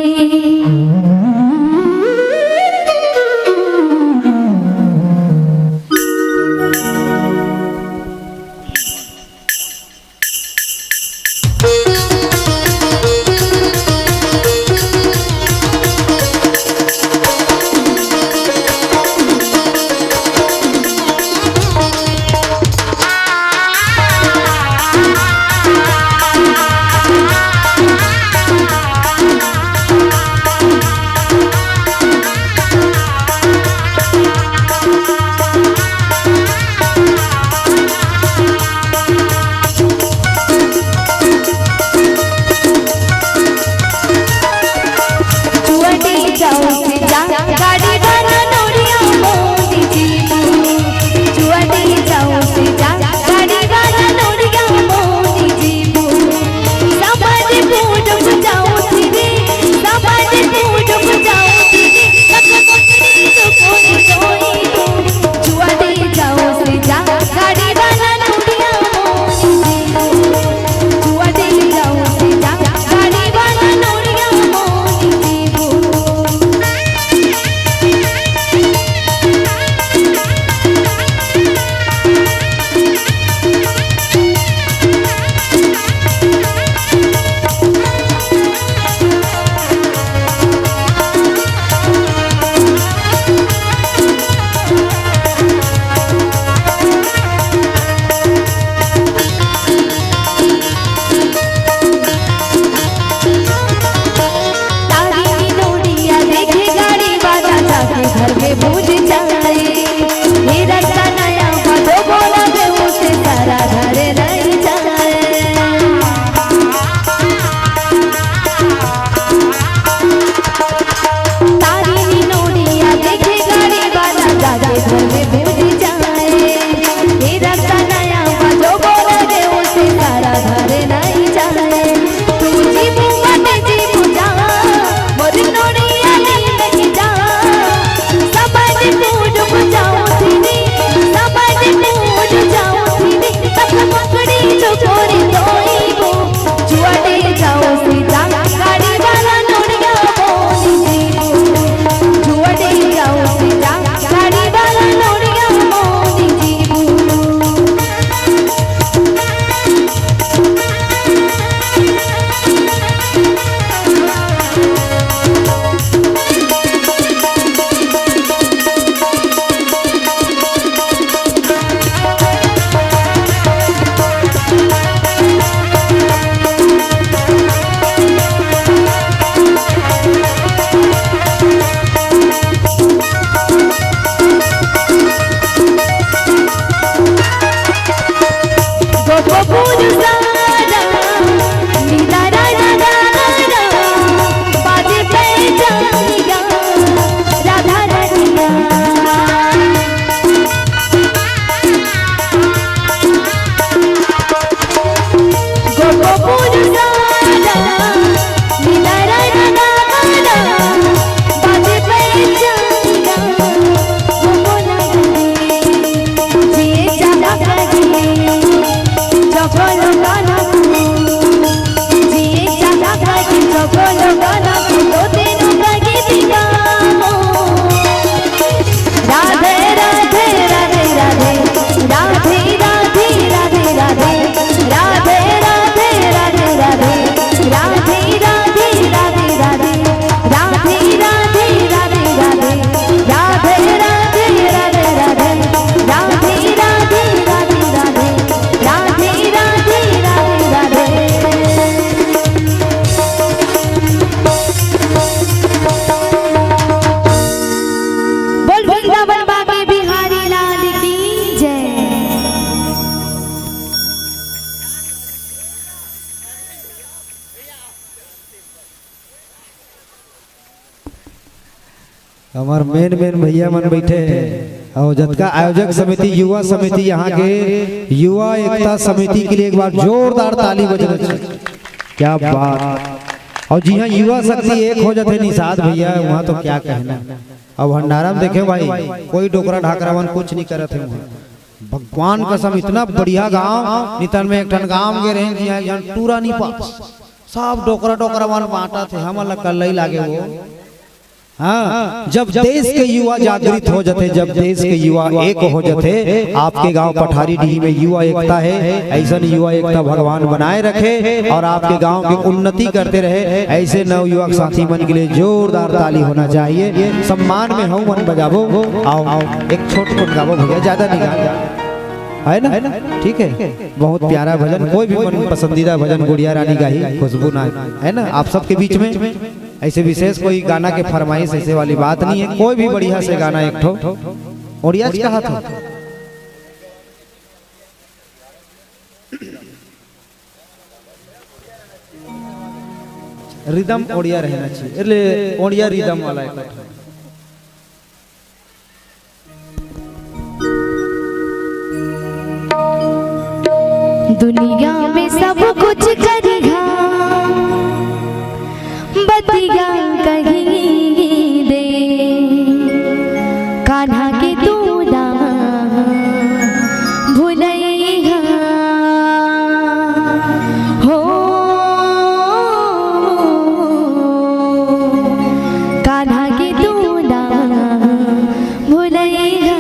बोल वृंदावन बांके बिहारी लाल की जय। हमर main main भैया मन बइठे हे, अउ जतका आयोजक समिति, युवा समिति, यहाँ के युवा एकता समिति के लिए एक बार जोरदार ताली बजना चाहिए। क्या बात। अउ जिहाँ युवा शक्ति एक हो जाथे निषाद भैया, वहाँ तो क्या कहना। अब भंडारा में देखे भाई, कोई डोकरा ढाकरा मन कुछ नहीं करत हे वहाँ। भगवान कसम, इतना बढ़िया गांव। नितन में एक ठन गांव गे रहेन, जिहाँ एक झन टूरा नहीं पास, सब डोकरा डोकरा मन बांटत हे, हमन ला कल्लई लागे वो। हाँ, जब देश के युवा जागृत हो जाथे, जब देश के युवा एक हो जाथे, आपके गांव पठारी डीह में युवा एकता हे। ऐसन युवा एकता भगवान बनाए रखे और आपके गांव के उन्नति करते रहे। ऐसे नवयुवक साथी मन के लिए जोरदार ताली होना चाहिए। सम्मान में हूँ मन बजाबो। आओ, आओ, एक छोट कुन गाबो भैया, ज्यादा नहीं गाबो, है ना? ठीक है, बहुत प्यारा भजन। कोई भी मन पसंदीदा भजन गुड़िया रानी गाही, खुशबू ना, है ना, आप सबके बीच में। ऐसे विशेष कोई गाना के फरमाइश, ऐसे वाली बात नहीं है। कोई भी बढ़िया से गाना एक ठो। और आज कहा था रिदम ओड़िया रहना चाहिए, ले ओड़िया रिदम वाला एक ठो। दुनिया में सब कुछ करिहा, बतिया कही दे, कान्हा के तू ना भुलैहा हो, कान्हा के तू ना भुलैहा।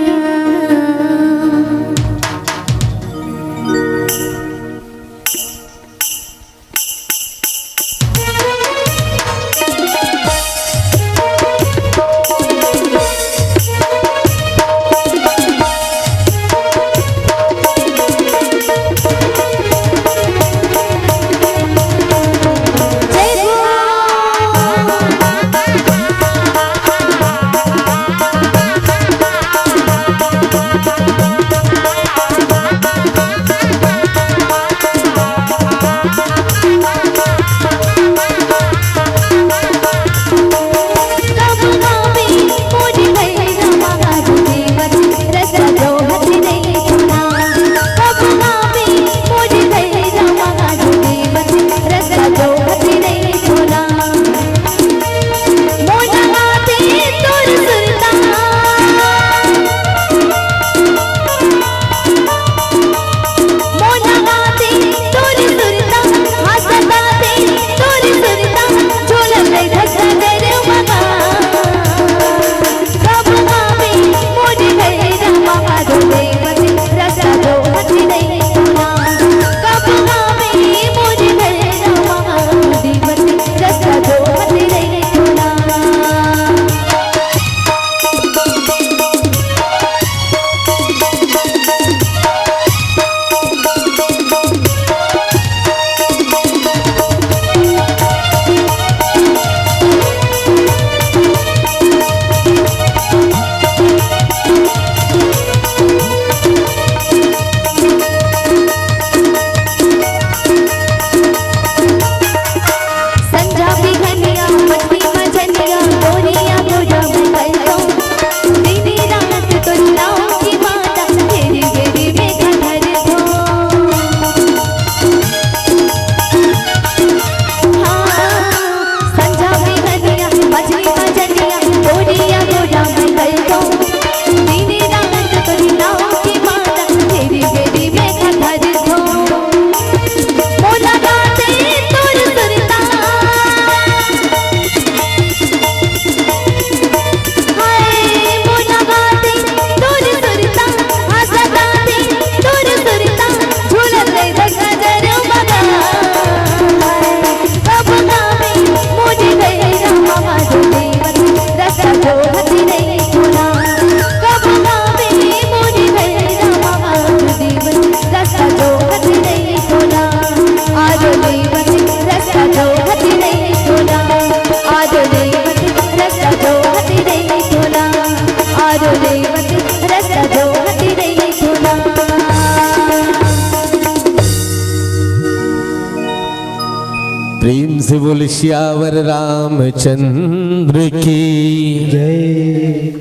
बोल सियावर रामचंद्र की। जय।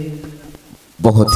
बहुत